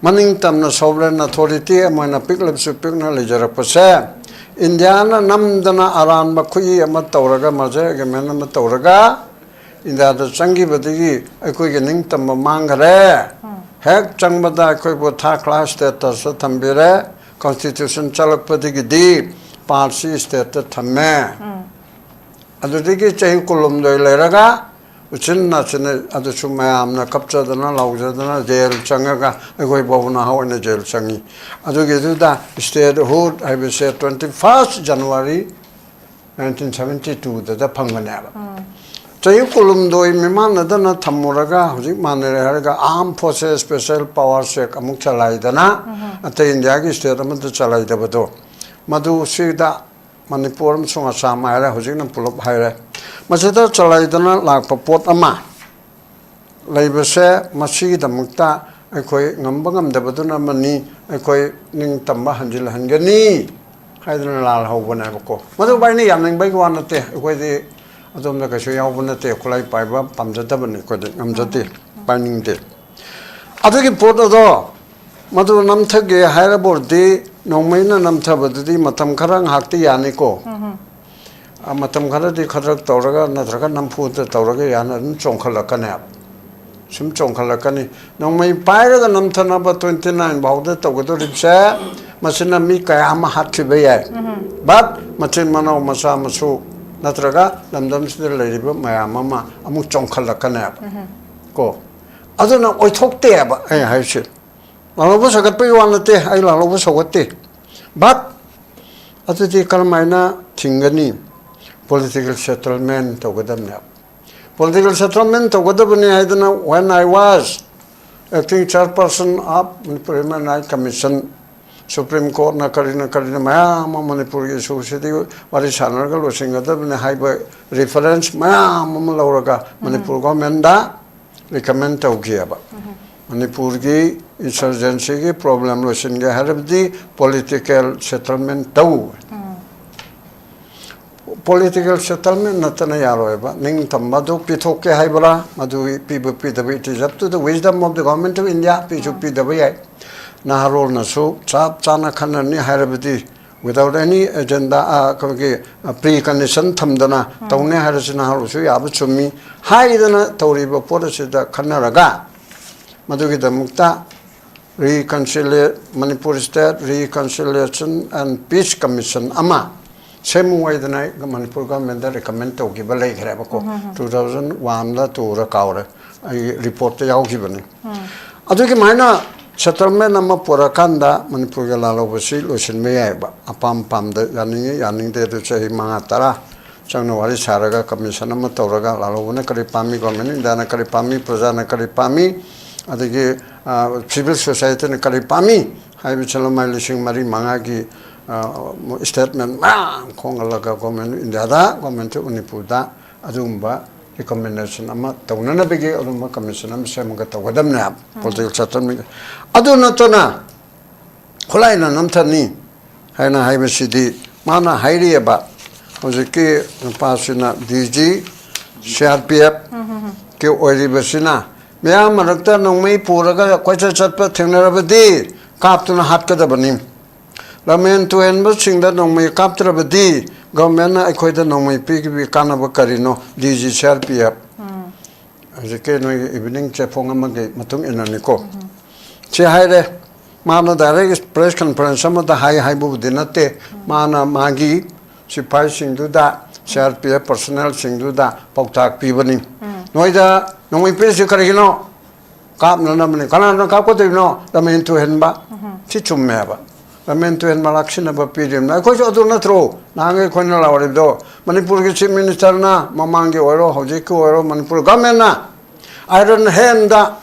ꯃꯅꯤꯡ ꯇꯝꯅ sovereign authority ꯑꯃ ꯑꯣꯏꯅ ꯄꯤꯛꯂꯕꯁꯨ ꯄꯤꯛꯅ ꯂꯩꯖꯔꯛꯄꯁꯦ, ꯏꯟꯗꯤꯌꯥꯅ ꯅꯝꯗꯅ ꯑꯔꯥꯟꯕ ꯈꯨꯠꯏ ꯑꯃ ꯇꯧꯔꯒ, merger agreement ꯑꯃ ꯇꯧꯔꯒ, ꯏꯟꯗꯤꯌꯥꯗ ꯆꯪꯈꯤꯕꯗꯒꯤ ꯑꯩꯈꯣꯏꯒꯤ ꯅꯤꯡꯇꯝꯕ ꯃꯥꯡꯈꯔꯦ꯫ ꯍꯦꯛ ꯆꯪꯕꯗ ꯑꯩꯈꯣꯏꯕꯨ third class statusꯇ ꯊꯝꯕꯤꯔꯦ꯫ Constitution ꯆꯠꯂꯛꯄꯗꯒꯤꯗꯤ part C stateꯇ ꯊꯝꯃꯦ꯫ ꯑꯗꯨꯗꯒꯤ ꯆꯍꯤ ꯀꯨꯟꯍꯨꯝꯗꯣꯏ ꯂꯩꯔꯒ ꯎꯆꯤꯟ ꯅꯥꯆꯤꯟꯅ, ꯑꯗꯨꯁꯨ ꯃꯌꯥꯝꯅ ꯀꯞꯆꯗꯅ ꯂꯥꯎꯖꯗꯅ ꯖꯦꯜ ꯆꯪꯉꯒ, ꯑꯩꯈꯣꯏ ꯐꯥꯎꯕ ꯅꯍꯥ ꯑꯣꯏꯅ ꯖꯦꯜ ꯆꯪꯉꯤ꯫ ꯑꯗꯨꯒꯤꯗꯨꯗ statehood ꯍꯥꯏꯕꯁꯦ twenty first January nineteen seventy twoꯗ ꯐꯪꯕꯅꯦꯕ꯫ ꯆꯍꯤ ꯀꯨꯟꯍꯨꯝꯗꯣꯏ ꯃꯤꯃꯥꯟꯅꯗꯅ ꯊꯝꯃꯨꯔꯒ ꯍꯧꯖꯤꯛ ꯃꯥꯟꯅꯔꯦ ꯍꯥꯏꯔꯒ Armed Forces Special Powers Act ꯑꯃꯨꯛ ꯆꯂꯥꯏꯗꯅ, ꯑꯇꯩ ꯏꯟꯗꯤꯌꯥꯒꯤ state ꯑꯃꯗ ꯆꯂꯥꯏꯗꯕꯗꯣ, ꯃꯗꯨ ꯁꯤꯗ ꯃꯅꯤꯄꯨꯔ ꯑꯃꯁꯨꯡ ꯑꯁꯥꯝ ꯍꯥꯏꯔꯦ, ꯍꯧꯖꯤꯛꯅ ꯄꯨꯂꯞ ꯍꯥꯏꯔꯦ꯫ ꯃꯁꯤꯗ ꯆꯂꯥꯏꯗꯅ ꯂꯥꯛꯄ ꯄꯣꯠ ꯑꯃ ꯂꯩꯕꯁꯦ, ꯃꯁꯤꯒꯤꯗꯃꯛꯇ ꯑꯩꯈꯣꯏ ꯉꯝꯕ ꯉꯝꯗꯕꯗꯨꯅ ꯑꯃꯅꯤ, ꯑꯩꯈꯣꯏ ꯅꯤꯡꯇꯝꯕ ꯍꯟꯖꯤꯜꯍꯟꯒꯅꯤ ꯍꯥꯏꯗꯅ ꯂꯥꯜ ꯍꯧꯕꯅꯦꯕꯀꯣ꯫ ꯃꯗꯨ ꯚꯥꯏꯅ ꯌꯥꯅꯤꯡꯕꯒꯤ ꯋꯥ ꯅꯠꯇꯦ, ꯑꯩꯈꯣꯏꯗꯤ ꯑꯗꯣꯝꯗ ꯀꯩꯁꯨ ꯌꯥꯎꯕ ꯅꯠꯇꯦ, ꯈꯨꯠꯂꯥꯏ ꯄꯥꯏꯕ ꯄꯥꯝꯖꯗꯕꯅꯤ, ꯑꯩꯈꯣꯏꯗꯤ ꯉꯝꯖꯗꯦ, ꯄꯥꯏꯅꯤꯡꯗꯦ꯫ ꯑꯗꯨꯒꯤ ꯄꯣꯠ ꯑꯗꯣ ꯃꯗꯨ ꯅꯝꯊꯒꯦ ꯍꯥꯏꯔꯕ ꯑꯣꯏꯔꯗꯤ ꯅꯣꯡꯃꯩꯅ ꯅꯝꯊꯕꯗꯨꯗꯤ ꯃꯇꯝ ꯈꯔ ꯉꯥꯏꯍꯥꯛꯇꯤ ꯌꯥꯅꯤꯀꯣ꯫ ꯎꯝ꯫ ꯃꯇꯝ ꯈꯔꯗꯤ ꯈꯗ꯭ꯔꯛ ꯇꯧꯔꯒ ꯅꯠꯇ꯭ꯔꯒ ꯅꯝꯐꯨꯗ ꯇꯧꯔꯒ ꯌꯥꯅ ꯑꯗꯨꯝ ꯆꯣꯡꯈꯠꯂꯛꯀꯅꯦꯕ꯫ ꯁꯨꯝ ꯆꯣꯡꯈꯠꯂꯛꯀꯅꯤ꯫ ꯅꯣꯡꯃꯩ ꯄꯥꯏꯔꯒ ꯅꯝꯊꯅꯕ twenty nine ꯐꯥꯎꯗ ꯇꯧꯒꯗꯧꯔꯤꯕꯁꯦ, ꯃꯁꯤꯅ ꯃꯤ ꯀꯌꯥ ꯑꯃ ꯍꯥꯠꯈꯤꯕ ꯌꯥꯏ꯫ ꯎꯝ꯫ But ꯃꯆꯤꯟ ꯃꯅꯥꯎ ꯃꯆꯥ ꯃꯁꯨ ꯅꯠꯇ꯭ꯔꯒ ꯂꯝꯗꯝꯁꯤꯗ ꯂꯩꯔꯤꯕ ꯃꯌꯥꯝ ꯑꯃ ꯑꯃꯨꯛ ꯆꯣꯡꯈꯠꯂꯛꯀꯅꯦꯕ꯫ ꯎꯝ꯫ ꯀꯣ꯫ ꯑꯗꯨꯅ ꯑꯣꯏꯊꯣꯛꯇꯦꯕ ꯑꯩ ꯍꯥꯏꯁꯦ꯫ ꯂꯥꯜꯍꯧꯕ ꯁꯧꯒꯠꯄꯒꯤ ꯋꯥ ꯅꯠꯇꯦ, ꯑꯩ ꯂꯥꯜꯍꯧꯕ ꯁꯧꯒꯠꯇꯦ꯫ But ꯑꯗꯨꯗꯤ ꯀꯔꯝꯍꯥꯏꯅ ꯊꯤꯡꯒꯅꯤ? Political settlement ꯇꯧꯒꯗꯕꯅꯦꯕ꯫ Political settlement ꯇꯧꯒꯗꯕꯅꯤ ꯍꯥꯏꯗꯅ, when I was acting chairperson of Manipur Human Rights Commission, Supreme Courtꯅ ꯀꯔꯤꯅ ꯀꯔꯤꯅ ꯃꯌꯥꯝ ꯑꯃ ꯃꯅꯤꯄꯨꯔꯒꯤ ꯏꯁꯨꯁꯤꯗꯤ ꯋꯥꯔꯤ ꯁꯥꯟꯅꯔꯒ ꯂꯣꯏꯁꯤꯟꯒꯗꯕꯅꯤ ꯍꯥꯏꯕ reference ꯃꯌꯥꯝ ꯑꯃ ꯂꯧꯔꯒ ꯃꯅꯤꯄꯨꯔ governmentꯗ recommend ꯇꯧꯈꯤꯑꯕ꯫ ꯃꯅꯤꯄꯨꯔꯒꯤ insurgencyꯒꯤ problem ꯂꯣꯏꯁꯤꯟꯒꯦ ꯍꯥꯏꯔꯕꯗꯤ political settlement ꯇꯧ꯫ Political settlement ꯅꯠꯇꯅ ꯌꯥꯔꯣꯏꯕ꯫ ꯅꯤꯡꯇꯝꯕ ꯑꯗꯨ ꯄꯤꯊꯣꯛꯀꯦ ꯍꯥꯏꯕ꯭ꯔꯥ, ꯃꯗꯨꯒꯤ ꯄꯤꯕ ꯄꯤꯗꯕ, it is up to the wisdom of the Government of India, ꯄꯤꯁꯨ ꯄꯤꯗꯕ ꯌꯥꯏ꯫ ꯅꯍꯥꯔꯣꯜꯅꯁꯨ ꯆꯞ ꯆꯥꯅ ꯈꯟꯅꯅꯤ ꯍꯥꯏꯔꯕꯗꯤ, without any agenda, ꯑ, ꯑꯩꯈꯣꯏꯒꯤ, ꯑ, precondition ꯊꯝꯗꯅ ꯇꯧꯅꯤ ꯍꯥꯏꯔꯁꯨ ꯅꯍꯥꯔꯣꯜꯁꯨ ꯌꯥꯕ ꯆꯨꯝꯃꯤ ꯍꯥꯏꯗꯅ ꯇꯧꯔꯤꯕ ꯄꯣꯠ ꯑꯁꯤꯗ ꯈꯟꯅꯔꯒ ꯃꯗꯨꯒꯤꯗꯃꯛꯇ reconcilia-, Manipur State Reconciliation and Peace Commission ꯑꯃ ꯁꯦꯝꯃꯨ ꯍꯥꯏꯗꯅ ꯃꯅꯤꯄꯨꯔ governmentꯗ recommend ꯇꯧꯈꯤꯕ ꯂꯩꯈ꯭ꯔꯦꯕꯀꯣ꯫ Two thousand oneꯗ, twoꯔ ꯀꯥꯎꯔꯦ, ꯑꯩ reportꯇ ꯌꯥꯎꯈꯤꯕꯅꯤ꯫ ꯑꯗꯨꯒꯤꯃꯥꯏꯅ settlement ꯑꯃ ꯄꯨꯔꯛꯀꯥꯟꯗ ꯃꯅꯤꯄꯨꯔꯒꯤ ꯂꯥꯜꯍꯧꯕꯁꯤ ꯂꯣꯏꯁꯤꯟꯕ ꯌꯥꯏꯑꯕ꯫ ꯑꯄꯥꯝ ꯄꯥꯝꯗ ꯌꯥꯅꯤꯡꯉꯤ ꯌꯥꯅꯤꯡꯗꯦ ꯑꯗꯨ ꯆꯍꯤ ꯃꯉꯥ ꯇꯔꯥ ꯆꯪꯅ ꯋꯥꯔꯤ ꯁꯥꯔꯒ commission ꯑꯃ ꯇꯧꯔꯒ ꯂꯥꯜꯍꯧꯕꯅ ꯀꯔꯤ ꯄꯥꯝꯃꯤ, Government of Indiaꯅ ꯀꯔꯤ ꯄꯥꯝꯃꯤ, ꯄ꯭ꯔꯖꯥꯅ ꯀꯔꯤ ꯄꯥꯝꯃꯤ, ꯑꯗꯒꯤ, ꯑ, civil societyꯅ ꯀꯔꯤ ꯄꯥꯝꯃꯤ ꯍꯥꯏꯕꯁꯤ ꯂꯃꯥꯏ ꯂꯤꯁꯤꯡ ꯃꯔꯤ ꯃꯉꯥꯒꯤ, ꯑ, statement ꯃꯌꯥꯝ ꯈꯣꯡꯒꯠꯂꯒ Government of Indiaꯗ, Government of ꯃꯅꯤꯄꯨꯔꯗ ꯑꯗꯨꯒꯨꯝꯕ ꯔꯤꯀꯃꯦꯟꯗꯦꯁꯟ ꯑꯃ ꯇꯧꯅꯅꯕꯒꯤ ꯑꯗꯨꯝꯕ ꯀꯃꯤꯁꯟ ꯑꯃ ꯁꯦꯝꯃꯒ ꯇꯧꯒꯗꯕꯅꯦ꯫ Political settlement. ꯑꯗꯨ ꯅꯠꯇꯅ ꯈꯨꯠꯂꯥꯏꯅ ꯅꯝꯊꯅꯤ ꯍꯥꯏꯅ ꯍꯥꯏꯕꯁꯤꯗꯤ ꯃꯥꯅ ꯍꯥꯏꯔꯤꯑꯕ꯫ ꯍꯧꯖꯤꯛꯀꯤ ꯅꯨꯄꯥꯁꯤꯅ D G C R P F ꯀꯤ ꯑꯣꯏꯔꯤꯕꯁꯤꯅ ꯃꯌꯥꯝ ꯃꯔꯛꯇ ꯅꯣꯡꯃꯩ ꯄꯨꯔꯒ ꯀꯣꯏꯆꯠ ꯆꯠꯄ ꯊꯦꯡꯅꯔꯕꯗꯤ ꯀꯥꯞꯇꯨꯅ ꯍꯥꯠꯀꯗꯕꯅꯤ꯫ ꯂꯝꯍꯦꯟ ꯇꯨꯍꯦꯟꯕꯁꯤꯡꯗ ꯅꯣꯡꯃꯩ ꯀꯥꯞꯇ꯭ꯔꯕꯗꯤ ꯒꯚꯔꯟꯃꯦꯟꯠꯅ ꯑꯩꯈꯣꯏꯗ ꯅꯣꯡꯃꯩ ꯄꯤꯕꯒꯤ ꯀꯥꯟꯅꯕ ꯀꯔꯤꯅꯣ? ꯗꯤ G C R P F. ꯍꯧꯖꯤꯛꯀꯤ ꯅꯣꯏꯒꯤ ꯏꯚꯤꯅꯤꯡ ꯆꯦꯐꯣꯡ ꯑꯃꯒꯤ ꯃꯇꯨꯡ ꯏꯟꯅꯅꯤꯀꯣ꯫ ꯁꯤ ꯍꯥꯏꯔꯦ꯫ ꯃꯥꯅ ꯗꯥꯏꯔꯦꯛ ꯄ꯭ꯔꯦꯁ ꯀꯟꯐꯔꯦꯟꯁ ꯑꯃꯗ ꯍꯥꯏ ꯍꯥꯏꯕꯕꯨꯗꯤ ꯅꯠꯇꯦ꯫ ꯃꯥꯅ ꯃꯥꯒꯤ ꯁꯤꯐꯥꯏꯁꯤꯡꯗꯨꯗ, ꯁꯤ ꯑꯥꯔ ꯄꯤ ꯑꯦꯐ ꯄꯔꯁꯣꯅꯦꯜꯁꯤꯡꯗꯨꯗ ꯄꯥꯎꯇꯥꯛ ꯄꯤꯕꯅꯤ꯫ ꯅꯣꯏꯗ ꯅꯣꯡꯃꯩ ꯄꯤꯔꯤꯁꯤ ꯀꯔꯤꯒꯤꯅꯣ? ꯀꯥꯞꯅꯅꯕꯅꯤ꯫ ꯀꯅꯥꯅ ꯀꯥꯞꯀꯗꯣꯏꯅꯣ? ꯂꯝꯍꯦꯟ ꯇꯨꯍꯦꯟꯕ꯫ ꯁꯤ ꯆꯨꯝꯃꯦꯕ꯫ ꯂꯝꯍꯦꯟ ꯇꯨꯍꯦꯟꯕ ꯂꯥꯛꯁꯤꯟꯅꯕ ꯄꯤꯔꯤꯕꯅꯤ꯫ ꯑꯩꯈꯣꯏꯁꯨ ꯑꯗꯨ ꯅꯠꯇ꯭ꯔꯣ? ꯅꯍꯥꯟꯒꯩ ꯑꯩꯈꯣꯏꯅ ꯂꯥꯎꯔꯤꯕꯗꯣ, ꯃꯅꯤꯄꯨꯔꯒꯤ ꯆꯤꯐ ꯃꯤꯅꯤꯁꯇꯔꯅ ꯃꯃꯥꯡꯒꯤ ꯑꯣꯏꯔꯣ, ꯍꯧꯖꯤꯛꯀꯤ ꯑꯣꯏꯔꯣ, ꯃꯅꯤꯄꯨꯔ ꯒꯚꯔꯟꯃꯦꯟꯠꯅ ꯑꯥꯏꯔꯟ ꯍꯦꯟꯗ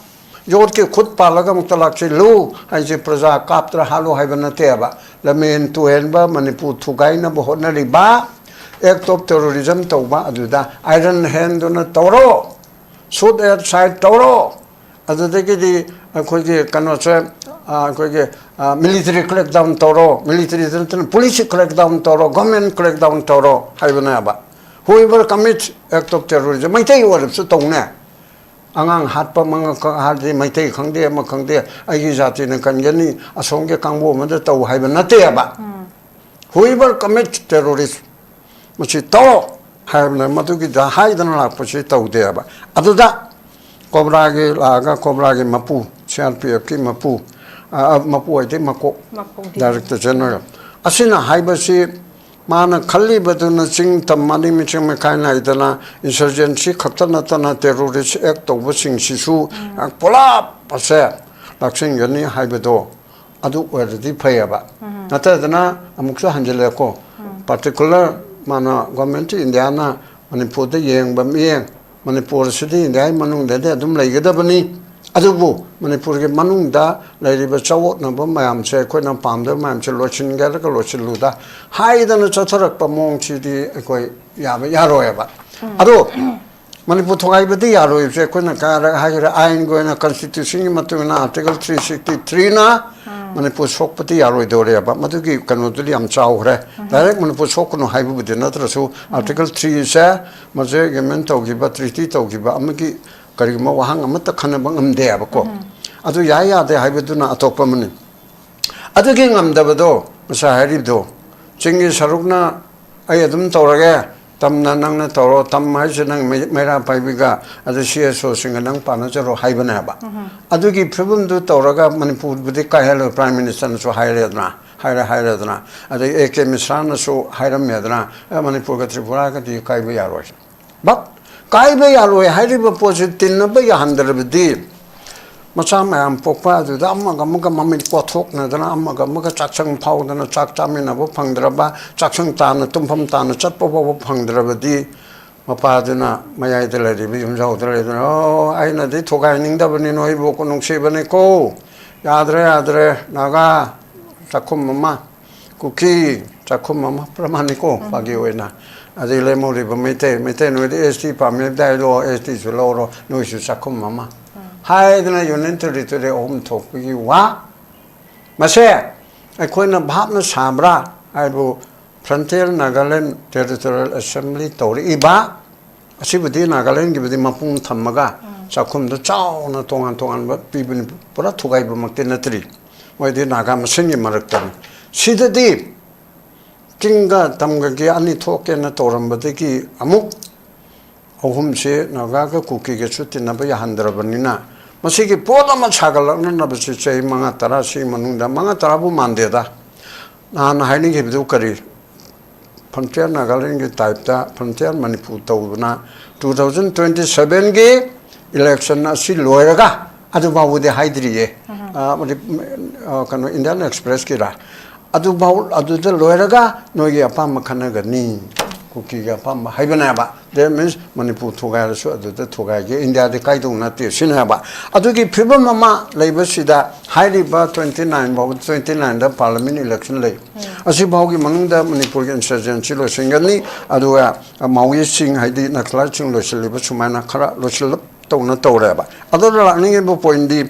ꯌꯣꯠꯀꯤ ꯈꯨꯠ ꯄꯥꯜꯂꯒ ꯑꯃꯨꯛꯇ ꯂꯥꯛꯁꯤꯜꯂꯨ ꯍꯥꯏꯁꯦ ꯄ꯭ꯔꯖꯥ ꯀꯥꯞꯇ꯭ꯔ ꯍꯥꯠꯂꯨ ꯍꯥꯏꯕ ꯅꯠꯇꯦꯕ꯫ ꯂꯝꯍꯦꯟ ꯇꯨꯍꯦꯟꯕ, ꯃꯅꯤꯄꯨꯔ ꯊꯨꯒꯥꯏꯅꯕ ꯍꯣꯠꯅꯔꯤꯕ, act of terrorism ꯇꯧꯕ, ꯑꯗꯨꯗ ꯑꯥꯏꯔꯟ ꯍꯦꯟꯗꯨꯅ ꯇꯧꯔꯣ, shoot at sight ꯇꯧꯔꯣ꯫ ꯑꯗꯨꯗꯒꯤꯗꯤ ꯑꯩꯈꯣꯏꯒꯤ ꯀꯩꯅꯣꯁꯦ, ꯑ, ꯑꯩꯈꯣꯏꯒꯤ, ꯑ, military crackdown ꯇꯧꯔꯣ, military ꯅꯠꯇꯅ police crackdown ꯇꯧꯔꯣ, government crackdown ꯇꯧꯔꯣ ꯍꯥꯏꯕꯅꯦꯕ꯫ Whoever commit act of terrorism, Meitei ꯑꯣꯏꯔꯕꯁꯨ ꯇꯧꯅꯦ꯫ ꯑꯉꯥꯡ ꯍꯥꯠꯄ, ꯃꯉꯛ ꯍꯥꯠꯂꯗꯤ ꯃꯩꯇꯩ ꯈꯪꯗꯦ, ꯑꯃ ꯈꯪꯗꯦ, ꯑꯩꯒꯤ ꯖꯥꯇꯤꯅ ꯀꯟꯒꯅꯤ, ꯑꯁꯣꯝꯒꯤ ꯀꯥꯡꯕꯨ ꯑꯃꯗ ꯇꯧ ꯍꯥꯏꯕ ꯅꯠꯇꯦꯕ꯫ Whoever commit terrorist, ꯃꯁꯤ ꯇꯧꯔꯣ ꯍꯥꯏꯕꯅ ꯃꯗꯨꯒꯤꯗ ꯍꯥꯏꯗꯅ ꯂꯥꯛꯄꯁꯤ ꯇꯧꯗꯦꯕ꯫ ꯑꯗꯨꯗ ꯀꯣꯕ꯭ꯔꯥꯒꯤ ꯂꯥꯛꯑꯒ ꯀꯣꯕ꯭ꯔꯥꯒꯤ ꯃꯄꯨ, ꯁꯤ ꯑꯥꯔ ꯄꯤ ꯑꯦꯐꯀꯤ ꯃꯄꯨ, ꯑ, ꯃꯄꯨ ꯍꯥꯏꯗꯤ ꯃꯀꯣꯛ, ꯃꯀꯣꯛ ꯗꯤ ꯁꯤ꯫ ꯗꯥꯏꯔꯦꯛꯇꯔ ꯖꯦꯅꯔꯦꯜ ꯑꯁꯤꯅ ꯍꯥꯏꯕꯁꯤ, ꯃꯥꯅ ꯈꯜꯂꯤꯕꯗꯨꯅ ꯆꯤꯡ ꯇꯝ ꯃꯅꯤꯡ ꯃꯤꯆꯪ ꯃꯤꯈꯥꯏ ꯅꯥꯏꯗꯅ insurgency ꯈꯛꯇ ꯅꯠꯇꯅ terrorist act ꯇꯧꯕꯁꯤꯡꯁꯤꯁꯨ ꯄꯨꯂꯞ ꯑꯁꯦ ꯂꯥꯛꯁꯤꯟꯒꯅꯤ ꯍꯥꯏꯕꯗꯣ ꯑꯗꯨ ꯑꯣꯏꯔꯗꯤ ꯐꯩꯌꯦꯕ꯫ ꯅꯠꯇꯗꯅ ꯑꯃꯨꯛꯁꯨ ꯍꯟꯖꯤꯜꯂꯛꯑꯦꯀꯣ꯫ Particular ꯃꯥꯅ Government of Indiaꯅ ꯃꯅꯤꯄꯨꯔꯗ ꯌꯦꯡꯕ ꯃꯤꯠꯌꯦꯡ, ꯃꯅꯤꯄꯨꯔ ꯑꯁꯤꯗꯤ ꯏꯟꯗꯤꯌꯥꯒꯤ ꯃꯅꯨꯡꯗꯗꯤ ꯑꯗꯨꯝ ꯂꯩꯒꯗꯕꯅꯤ꯫ ꯑꯗꯨꯕꯨ ꯃꯅꯤꯄꯨꯔꯒꯤ ꯃꯅꯨꯡꯗ ꯂꯩꯔꯤꯕ ꯆꯥꯑꯣꯠꯅꯕ ꯃꯌꯥꯝꯁꯦ, ꯑꯩꯈꯣꯏꯅ ꯄꯥꯝꯗꯕ ꯃꯌꯥꯝꯁꯦ ꯂꯣꯏꯁꯤꯟꯒꯦ ꯍꯥꯏꯔꯒ ꯂꯣꯏꯁꯤꯜꯂꯨꯗ ꯍꯥꯏꯗꯅ ꯆꯠꯊꯔꯛꯄ ꯃꯑꯣꯡꯁꯤꯗꯤ ꯑꯩꯈꯣꯏ ꯌꯥꯕ ꯌꯥꯔꯣꯏꯕ꯫ ꯑꯗꯣ ꯃꯅꯤꯄꯨꯔ ꯊꯨꯒꯥꯏꯕꯗꯤ ꯌꯥꯔꯣꯏꯕꯁꯦ ꯑꯩꯈꯣꯏꯅ ꯀꯥꯔ ꯍꯥꯏꯈ꯭ꯔꯦ, ꯑꯥꯏꯟꯒꯤ ꯑꯣꯏꯅ, ꯀꯟꯁꯇꯤꯇ꯭ꯌꯨꯁꯟꯒꯤ ꯃꯇꯨꯡ ꯏꯟꯅ ꯑꯥꯔꯇꯤꯀꯜ ꯊ꯭ꯔꯤ ꯁꯤꯛꯁꯇꯤ ꯊ꯭ꯔꯤꯅ ꯃꯅꯤꯄꯨꯔ ꯁꯣꯛꯄꯗꯤ ꯌꯥꯔꯣꯏꯗꯧꯔꯦꯕ꯫ ꯃꯗꯨꯒꯤ ꯀꯩꯅꯣꯗꯨꯗꯤ ꯌꯥꯝ ꯆꯥꯎꯈ꯭ꯔꯦ꯫ ꯗꯥꯏꯔꯦꯛ ꯃꯅꯤꯄꯨꯔ ꯁꯣꯛꯀꯅꯨ ꯍꯥꯏꯕꯕꯨꯗꯤ ꯅꯠꯇ꯭ꯔꯁꯨ, ꯑꯥꯔꯇꯤꯀꯜ ꯊ꯭ꯔꯤꯁꯦ ꯃꯁꯤ ꯑꯦꯒ꯭ꯔꯤꯃꯦꯟ ꯇꯧꯈꯤꯕ, ꯇ꯭ꯔꯤꯇꯤ ꯇꯧꯈꯤꯕ ꯑꯃꯒꯤ ꯀꯔꯤꯒꯨꯝꯕ ꯋꯥꯍꯪ ꯑꯃꯠꯇ ꯈꯟꯅꯕ ꯉꯝꯗꯦꯕꯀꯣ꯫ ꯑꯗꯨ ꯌꯥꯏ ꯌꯥꯗꯦ ꯍꯥꯏꯕꯗꯨꯅ ꯑꯇꯣꯞꯄ ꯑꯃꯅꯤ꯫ ꯑꯗꯨꯒꯤ ꯉꯝꯗꯕꯗꯣ, ꯉꯁꯥꯏ ꯍꯥꯏꯔꯤꯕꯗꯣ, ꯆꯤꯡꯒꯤ ꯁꯔꯨꯛꯅ ꯑꯩ ꯑꯗꯨꯝ ꯇꯧꯔꯒꯦ, ꯇꯝꯅ ꯅꯪꯅ ꯇꯧꯔꯣ, ꯇꯝ ꯍꯥꯏꯁꯦ ꯅꯪ ꯃꯩ-, ꯃꯩꯔꯥ ꯄꯥꯏꯕꯤꯒ ꯑꯗ ꯁꯤ ꯑꯦꯁ ꯑꯣꯁꯤꯡꯒ ꯅꯪ ꯄꯥꯟꯅꯖꯔꯣ ꯍꯥꯏꯕꯅꯦꯕ꯫ ꯑꯗꯨꯒꯤ ꯐꯤꯕꯝꯗꯨ ꯇꯧꯔꯒ ꯃꯅꯤꯄꯨꯔꯕꯨꯗꯤ ꯀꯥꯏꯍꯜꯂꯣꯏ, ꯄ꯭ꯔꯥꯏꯝ ꯃꯤꯅꯤꯁꯇꯔꯅꯁꯨ ꯍꯥꯏꯔꯦꯗꯅ, ꯍꯥꯏꯔꯦ ꯍꯥꯏꯔꯦꯗꯅ, ꯑꯗꯩ ꯑꯦ ꯀꯦ ꯃꯤꯁ꯭ꯔꯥꯅꯁꯨ ꯍꯥꯏꯔꯝꯃꯦꯗꯅ, "ꯑꯦ, ꯃꯅꯤꯄꯨꯔꯒ ꯇ꯭ꯔꯤꯄꯨꯔꯥꯒꯗꯤ ꯀꯥꯏꯕ ꯌꯥꯔꯣꯏ"꯫ ꯕꯠ ꯀꯥꯏꯕ ꯌꯥꯔꯣꯏ ꯍꯥꯏꯔꯤꯕ ꯄꯣꯠꯁꯤ ꯇꯤꯟꯅꯕ ꯌꯥꯍꯟꯗ꯭ꯔꯕꯗꯤ, ꯃꯆꯥ ꯃꯌꯥꯝ ꯄꯣꯛꯄ ꯑꯗꯨꯗ ꯑꯃꯒ ꯑꯃꯒ ꯃꯃꯤꯠ ꯀꯣꯊꯣꯛꯅꯗꯅ, ꯑꯃꯒ ꯑꯃꯒ ꯆꯥꯛꯁꯪ ꯐꯥꯎꯗꯅ ꯆꯥꯛ ꯆꯥꯃꯤꯟꯅꯕ ꯐꯪꯗ꯭ꯔꯕ, ꯆꯥꯛꯁꯪ ꯇꯥꯅ ꯇꯨꯝꯐꯝ ꯇꯥꯅ ꯆꯠꯄ ꯐꯥꯎꯕ ꯐꯪꯗ꯭ꯔꯕꯗꯤ, ꯃꯄꯥꯗꯨꯅ ꯃꯌꯥꯏꯗ ꯂꯩꯔꯤꯕ ꯌꯨꯝꯖꯥꯎꯗ ꯂꯩꯗꯨꯅ, "ꯑꯣ, ꯑꯩꯅꯗꯤ ꯊꯨꯒꯥꯏꯅꯤꯡꯗꯕꯅꯤ, ꯅꯣꯏꯕꯨ ꯅꯨꯡꯁꯤꯕꯅꯤꯀꯣ꯫ ꯌꯥꯗ꯭ꯔꯦ, ꯌꯥꯗ꯭ꯔꯦ, ꯅꯥꯒꯥ ꯆꯥꯛꯈꯨꯝ ꯑꯃ, ꯀꯨꯀꯤ ꯆꯥꯛꯈꯨꯝ ꯑꯃ", ꯄ꯭ꯔꯃꯥꯟꯅꯤꯀꯣ, ꯐꯥꯒꯤ ꯑꯣꯏꯅ꯫ ꯑꯗꯩ ꯂꯦꯝꯍꯧꯔꯤꯕ ꯃꯩꯇꯩ, "ꯃꯩꯇꯩ ꯅꯣꯏꯗꯤ ꯑꯦꯁ ꯇꯤ ꯄꯥꯝꯃꯦ ꯍꯥꯏꯗꯣ, ꯑꯦꯁ ꯇꯤꯁꯨ ꯂꯧꯔꯣ, ꯅꯣꯏꯁꯨ ꯆꯥꯛꯈꯨꯝ ꯑꯃ", ꯍꯥꯏꯗꯅ ꯌꯨꯅꯤꯌꯟ ꯇꯦꯔꯤꯇꯣꯔꯤ ꯑꯍꯨꯝ ꯊꯣꯛꯄꯒꯤ ꯋꯥ꯫ ꯃꯁꯦ ꯑꯩꯈꯣꯏꯅ ꯚꯥꯞꯅ ꯁꯥꯕ꯭ꯔꯥ ꯍꯥꯏꯕꯨ, Frontier Nagaland Territorial Assembly ꯇꯧꯔꯛꯏꯕ ꯑꯁꯤꯕꯨꯗꯤ ꯅꯥꯒꯥꯂꯦꯟꯒꯤꯕꯨꯗꯤ ꯃꯄꯨꯡ ꯊꯝꯃꯒ ꯆꯥꯛꯈꯨꯝꯗꯨ ꯆꯥꯎꯅ ꯇꯣꯉꯥꯟ ꯇꯣꯉꯥꯟꯕ ꯄꯤꯕꯅꯤ, ꯄꯨꯔꯥ ꯊꯨꯒꯥꯏꯕꯃꯛꯇꯤ ꯅꯠꯇ꯭ꯔꯤ꯫ ꯃꯣꯏꯗꯤ ꯅꯥꯒꯥ ꯃꯁꯦꯟꯒꯤ ꯃꯔꯛꯇꯅꯤ꯫ ꯁꯤꯗꯗꯤ ꯆꯤꯡꯒ ꯇꯝꯒꯒꯤ ꯑꯅꯤ ꯊꯣꯛꯀꯦꯅ ꯇꯧꯔꯝꯕꯗꯒꯤ ꯑꯃꯨꯛ ꯑꯍꯨꯝꯁꯤ ꯅꯥꯒꯥꯒ ꯀꯨꯀꯤꯒꯁꯨ ꯇꯤꯟꯅꯕ ꯌꯥꯍꯟꯗ꯭ꯔꯕꯅꯤꯅ, ꯃꯁꯤꯒꯤ ꯄꯣꯠ ꯑꯃ ꯁꯥꯒꯠꯂꯛꯅꯅꯕꯁꯤ ꯆꯍꯤ ꯃꯉꯥ ꯇꯔꯥ, ꯁꯤꯒꯤ ꯃꯅꯨꯡꯗ, ꯃꯉꯥ ꯇꯔꯥꯕꯨ ꯃꯥꯟꯗꯦꯗ꯫ ꯅꯍꯥꯟ ꯍꯥꯏꯅꯈꯤꯕꯗꯨ ꯀꯔꯤ? Frontier ꯅꯥꯒꯥꯂꯦꯟꯒꯤ type ꯇ Frontier ꯃꯅꯤꯄꯨꯔ ꯇꯧꯗꯅ two thousand twenty seven ꯒꯤ election ꯑꯁꯤ ꯂꯣꯏꯔꯒ, ꯑꯗꯨ ꯐꯥꯎꯕꯗꯤ ꯍꯥꯏꯗ꯭ꯔꯤꯌꯦ꯫ ꯑ, ꯃꯅꯤ-, ꯑ, ꯀꯩꯅꯣ, Indian Express ꯀꯤꯔꯥ? ꯑꯗꯨꯐꯥꯎ, ꯑꯗꯨꯗ ꯂꯣꯏꯔꯒ ꯅꯣꯏꯒꯤ ꯑꯄꯥꯝꯕ ꯈꯟꯅꯒꯅꯤ꯫ ꯀꯨꯀꯤꯒꯤ ꯑꯄꯥꯝꯕ ꯍꯥꯏꯕꯅꯦꯕ꯫ That means ꯃꯅꯤꯄꯨꯔ ꯊꯨꯒꯥꯏꯔꯁꯨ ꯑꯗꯨꯗ ꯊꯨꯒꯥꯏꯒꯦ, ꯏꯟꯗꯤꯌꯥꯗꯤ ꯀꯥꯏꯗꯧ ꯅꯠꯇꯦ ꯁꯤꯅꯦꯕ꯫ ꯑꯗꯨꯒꯤ ꯐꯤꯕꯝ ꯑꯃ ꯂꯩꯕꯁꯤꯗ ꯍꯥꯏꯔꯤꯕ twenty nine ꯐꯥꯎꯕ, twenty nine ꯗ parliament election ꯂꯩ꯫ ꯑꯁꯤꯐꯥꯎꯒꯤ ꯃꯅꯨꯡꯗ ꯃꯅꯤꯄꯨꯔꯒꯤ insurgency ꯂꯣꯏꯁꯤꯟꯒꯅꯤ꯫ ꯑꯗꯨꯒ Maoist ꯁꯤꯡ, ꯍꯥꯏꯗꯤ Naxalite ꯁꯤꯡ ꯂꯣꯏꯁꯤꯜꯂꯤꯕ ꯁꯨꯃꯥꯏꯅ ꯈꯔ ꯂꯣꯏꯁꯤꯜꯂꯞ ꯇꯧꯅ ꯇꯧꯔꯦꯕ꯫ ꯑꯗꯨꯗ ꯂꯥꯛꯅꯤꯡꯉꯤꯕ point ꯗꯤ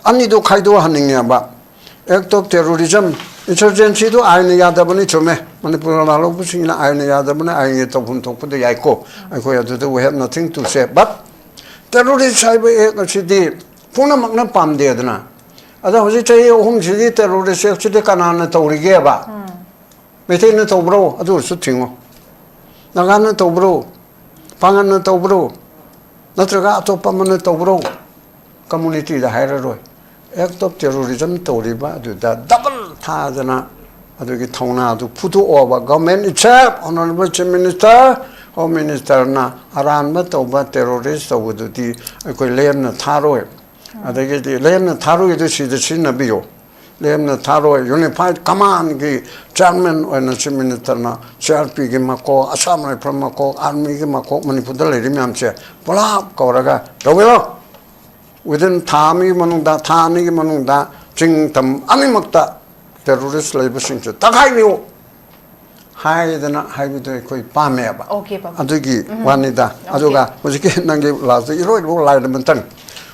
ꯑꯅꯤꯗꯣ ꯈꯥꯏꯗꯣꯛꯍꯟꯅꯤꯡꯉꯦꯕ꯫ Act of terrorism, insurgency ꯗꯨ ꯑꯥꯏꯟꯅ ꯌꯥꯗꯕꯅꯤ, ꯆꯨꯝꯃꯦ꯫ ꯃꯅꯤꯄꯨꯔ ꯂꯥꯜꯍꯧꯕꯁꯤꯡꯅ ꯑꯥꯏꯟꯅ ꯌꯥꯗꯕꯅꯤ, ꯑꯥꯏꯟꯒꯤ ꯇꯧꯐꯝ ꯊꯣꯛꯄꯗ ꯌꯥꯏꯀꯣ꯫ ꯑꯩꯈꯣꯏ ꯑꯗꯨꯗ we have nothing to say, but terrorist ꯍꯥꯏꯕ act ꯑꯁꯤꯗꯤ ꯄꯨꯝꯅꯃꯛꯅ ꯄꯥꯝꯗꯦꯗꯅ꯫ ꯑꯗ ꯍꯧꯖꯤꯛ ꯆꯍꯤ ꯑꯍꯨꯝꯁꯤꯗꯤ terrorist act ꯁꯤꯗꯤ ꯀꯅꯥꯅ ꯇꯧꯔꯤꯒꯦꯕ? ꯃꯩꯇꯩꯅ ꯇꯧꯕ꯭ꯔꯣ? ꯑꯗꯨ ꯑꯣꯏꯔꯁꯨ ꯊꯤꯡꯉꯣ꯫ ꯅꯥꯒꯥꯅ ꯇꯧꯕ꯭ꯔꯣ? ꯄꯥꯡꯒꯜꯅ ꯇꯧꯕ꯭ꯔꯣ? ꯅꯠꯇ꯭ꯔꯒ ꯑꯇꯣꯞꯄ ꯑꯃꯅ ꯇꯧꯕ꯭ꯔꯣ? Community the ꯍꯥꯏꯔꯔꯣꯏ꯫ Act of terrorism ꯇꯧꯔꯤꯕ ꯑꯗꯨꯗ double ꯊꯥꯗꯅ ꯑꯗꯨꯒꯤ ꯊꯧꯅꯥꯗꯨ ꯐꯨꯗꯣꯛꯑꯣꯕ꯫ Government itself, Honorable Chief Minister, Home Minister ꯅ ꯑꯔꯥꯟꯕ ꯇꯧꯕ, terrorist ꯇꯧꯕꯗꯨꯗꯤ ꯑꯩꯈꯣꯏ ꯂꯦꯝꯅ ꯊꯥꯔꯣꯏ꯫ ꯑꯗꯒꯤꯗꯤ ꯂꯦꯝꯅ ꯊꯥꯔꯣꯏꯗꯨ ꯁꯤꯗ ꯁꯤꯖꯤꯟꯅꯕꯤꯌꯨ꯫ ꯂꯦꯝꯅ ꯊꯥꯔꯣꯏ꯫ Unified Command ꯒꯤ chairman ꯑꯣꯏꯅ Chief Minister ꯅ C R P ꯒꯤ ꯃꯀꯣꯛ, Assam Rifle ꯃꯀꯣꯛ, Army ꯒꯤ ꯃꯀꯣꯛ, ꯃꯅꯤꯄꯨꯔꯗ ꯂꯩꯔꯤ ꯃꯌꯥꯝꯁꯦ ꯄꯨꯂꯞ ꯀꯧꯔꯒ ꯇꯧꯕꯤꯔꯣ꯫ Within ꯊꯥ ꯑꯃꯒꯤ ꯃꯅꯨꯡꯗ, ꯊꯥ ꯑꯅꯤꯒꯤ ꯃꯅꯨꯡꯗ ꯆꯤꯡ ꯇꯝ ꯑꯅꯤꯃꯛꯇ terrorist ꯂꯩꯕꯁꯤꯡꯁꯦ ꯇꯛꯈꯥꯏꯕꯤꯌꯨ ꯍꯥꯏꯗꯅ ꯍꯥꯏꯕꯗꯣ ꯑꯩꯈꯣꯏ ꯄꯥꯝꯃꯦꯕ꯫ Okay, ꯄꯥꯝꯃꯦ꯫ ꯑꯗꯨꯒꯤ ꯎꯝ꯫ ꯋꯥꯅꯤꯗ꯫ Okay꯫ ꯑꯗꯨꯒ ꯍꯧꯖꯤꯛꯀꯤ ꯅꯪꯒꯤ last ꯏꯔꯣꯏꯕ line ꯑꯃꯇꯪ,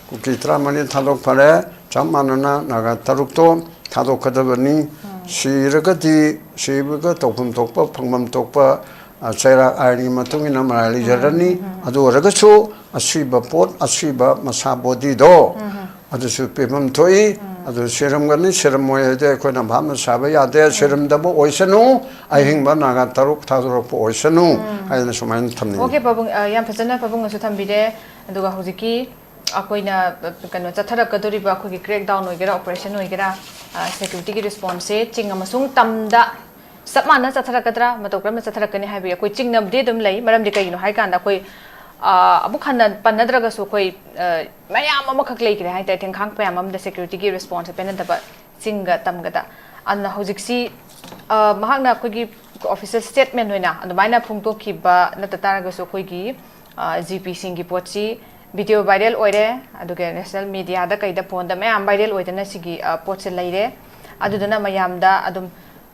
ꯀꯨꯀꯤ ꯇꯔꯥꯃꯔꯤ ꯊꯥꯗꯣꯛꯐꯔꯦ, ꯆꯞ ꯃꯥꯟꯅꯅ ꯅꯥꯒꯥ ꯇꯔꯨꯛꯇꯣ ꯊꯥꯗꯣꯛꯀꯗꯕꯅꯤ꯫ ꯁꯤꯔꯒꯗꯤ ꯁꯤꯕꯒ ꯇꯧꯐꯝ ꯊꯣꯛꯄ, ꯐꯪꯐꯝ ꯊꯣꯛꯄ, ꯑ, ꯆꯩꯔꯥꯛ ꯑꯥꯏꯟꯒꯤ ꯃꯇꯨꯡ ꯏꯟꯅ ꯃꯔꯥꯏ ꯂꯩꯖꯔꯅꯤ꯫ ꯑꯗꯨ ꯑꯣꯏꯔꯒꯁꯨ ꯑꯁꯤꯕ ꯄꯣꯠ, ꯑꯁꯤꯕ ꯃꯁꯥ body ꯗꯣ ꯑꯗꯨꯁꯨ ꯄꯤꯐꯝ ꯊꯣꯛꯏ꯫ ꯑꯗꯨ ꯁꯤꯔꯝꯒꯅꯤ, ꯁꯤꯔꯝꯃꯣꯏ ꯍꯥꯏꯗꯤ ꯑꯩꯈꯣꯏꯅ ꯚꯥꯞꯅ ꯁꯥꯕ ꯌꯥꯗꯦ꯫ ꯁꯤꯔꯝꯗꯕ ꯑꯣꯏꯁꯅꯨ, ꯑꯍꯤꯡꯕ ꯅꯥꯒꯥ ꯇꯔꯨꯛ ꯊꯥꯗꯣꯔꯛꯄ ꯑꯣꯏꯁꯅꯨ ꯍꯥꯏꯗꯅ ꯁꯨꯃꯥꯏꯅ ꯊꯝꯅꯤꯡꯉꯤ꯫ Okay, ꯄꯥꯕꯨꯡ, ꯑ, ꯌꯥꯝ ꯐꯖꯅ ꯄꯥꯕꯨꯡꯅꯁꯨ ꯊꯝꯕꯤꯔꯦ꯫ ꯑꯗꯨꯒ ꯍꯧꯖꯤꯛꯀꯤ ꯑꯩꯈꯣꯏꯅ, ꯑ, ꯀꯩꯅꯣ ꯆꯠꯊꯔꯛꯀꯗꯧꯔꯤꯕ ꯑꯩꯈꯣꯏꯒꯤ crackdown ꯑꯣꯏꯒꯦꯔꯥ, operation ꯑꯣꯏꯒꯦꯔꯥ, ꯑ, security ꯒꯤ response ꯁꯦ ꯆꯤꯡ ꯑꯃꯁꯨꯡ ꯇꯝꯗ ꯆꯞ ꯃꯥꯟꯅ ꯆꯠꯊꯔꯛꯀꯗ꯭ꯔꯥ, ꯃꯇꯧ ꯀꯔꯝꯅ ꯆꯠꯊꯔꯛꯀꯅꯤ ꯍꯥꯏꯕꯒꯤ ꯑꯩꯈꯣꯏ ꯆꯤꯡꯅꯕꯗꯤ ꯑꯗꯨꯝ ꯂꯩ꯫ ꯃꯔꯝꯗꯤ ꯀꯩꯒꯤꯅꯣ ꯍꯥꯏ ꯀꯥꯟꯗ ꯑꯩꯈꯣꯏ, ꯑ, ꯑꯃꯨꯛ ꯍꯟꯅ ꯄꯟꯅꯗ꯭ꯔꯒꯁꯨ ꯑꯩꯈꯣꯏ, ꯑ, ꯃꯌꯥꯝ ꯑꯃꯈꯛ ꯂꯩꯈ꯭ꯔꯦ ꯍꯥꯏ ꯇꯥꯔꯦ, ꯊꯦꯡꯈꯥꯡ ꯃꯌꯥꯝ ꯑꯃꯗ security ꯒꯤ response ꯁꯦ ꯄꯦꯟꯅꯗꯕ ꯆꯤꯡꯒ ꯇꯝꯒꯗ꯫ ꯑꯗꯨꯅ ꯍꯧꯖꯤꯛꯁꯤ, ꯑ, ꯃꯍꯥꯛꯅ ꯑꯩꯈꯣꯏꯒꯤ ꯑꯣꯐꯤꯁꯤꯌꯦꯜ ꯁ꯭ꯇꯦꯠꯃꯦꯟ ꯑꯣꯏꯅ ꯑꯗꯨꯃꯥꯏꯅ ꯐꯣꯡꯗꯣꯛꯈꯤꯕ ꯅꯠꯇ ꯇꯥꯔꯒꯁꯨ, ꯑꯩꯈꯣꯏꯒꯤ ꯖꯤ ꯄꯤꯁꯤꯡꯒꯤ ꯄꯣꯠꯁꯤ ꯚꯤꯗꯤꯑꯣ ꯚꯥꯏꯔꯦꯜ ꯑꯣꯏꯔꯦ, ꯑꯗꯨꯒ ꯅꯦꯁꯅꯦꯜ ꯃꯦꯗꯤꯌꯥꯗ ꯀꯩꯗ ꯐꯣꯟꯗ ꯃꯌꯥꯝ ꯚꯥꯏꯔꯦꯜ ꯑꯣꯏꯗꯅ ꯁꯤꯒꯤ ꯄꯣꯠꯁꯦ ꯂꯩꯔꯦ꯫ ꯑꯗꯨꯗꯨꯅ ꯃꯌꯥꯝꯗ ꯑꯗꯨꯝ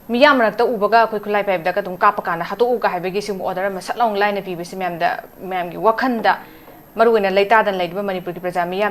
ꯃꯤꯌꯥꯝ ꯃꯔꯛꯇ ꯎꯕꯒ ꯑꯩꯈꯣꯏ ꯈꯨꯠꯂꯥꯏ ꯄꯥꯏꯕꯗꯒ ꯑꯗꯨꯝ ꯀꯥꯞꯄ ꯀꯥꯟꯗ ꯍꯥꯠꯇꯣꯛꯎꯒ ꯍꯥꯏꯕꯒꯤ ꯁꯤꯒꯨꯝꯕ ꯑꯣꯔꯗꯔ ꯑꯃ ꯁꯠ ꯂꯥꯎꯅ ꯂꯥꯏꯅ ꯄꯤꯕꯁꯤ ꯃꯌꯥꯝꯗ, ꯃꯌꯥꯝꯒꯤ ꯋꯥꯈꯟꯗ, ꯃꯔꯨꯑꯣꯏꯅ ꯂꯩꯇꯥꯗꯅ ꯂꯩꯔꯤꯕ ꯃꯅꯤꯄꯨꯔꯒꯤ ꯄ꯭ꯔꯖꯥ ꯃꯤꯌꯥꯝ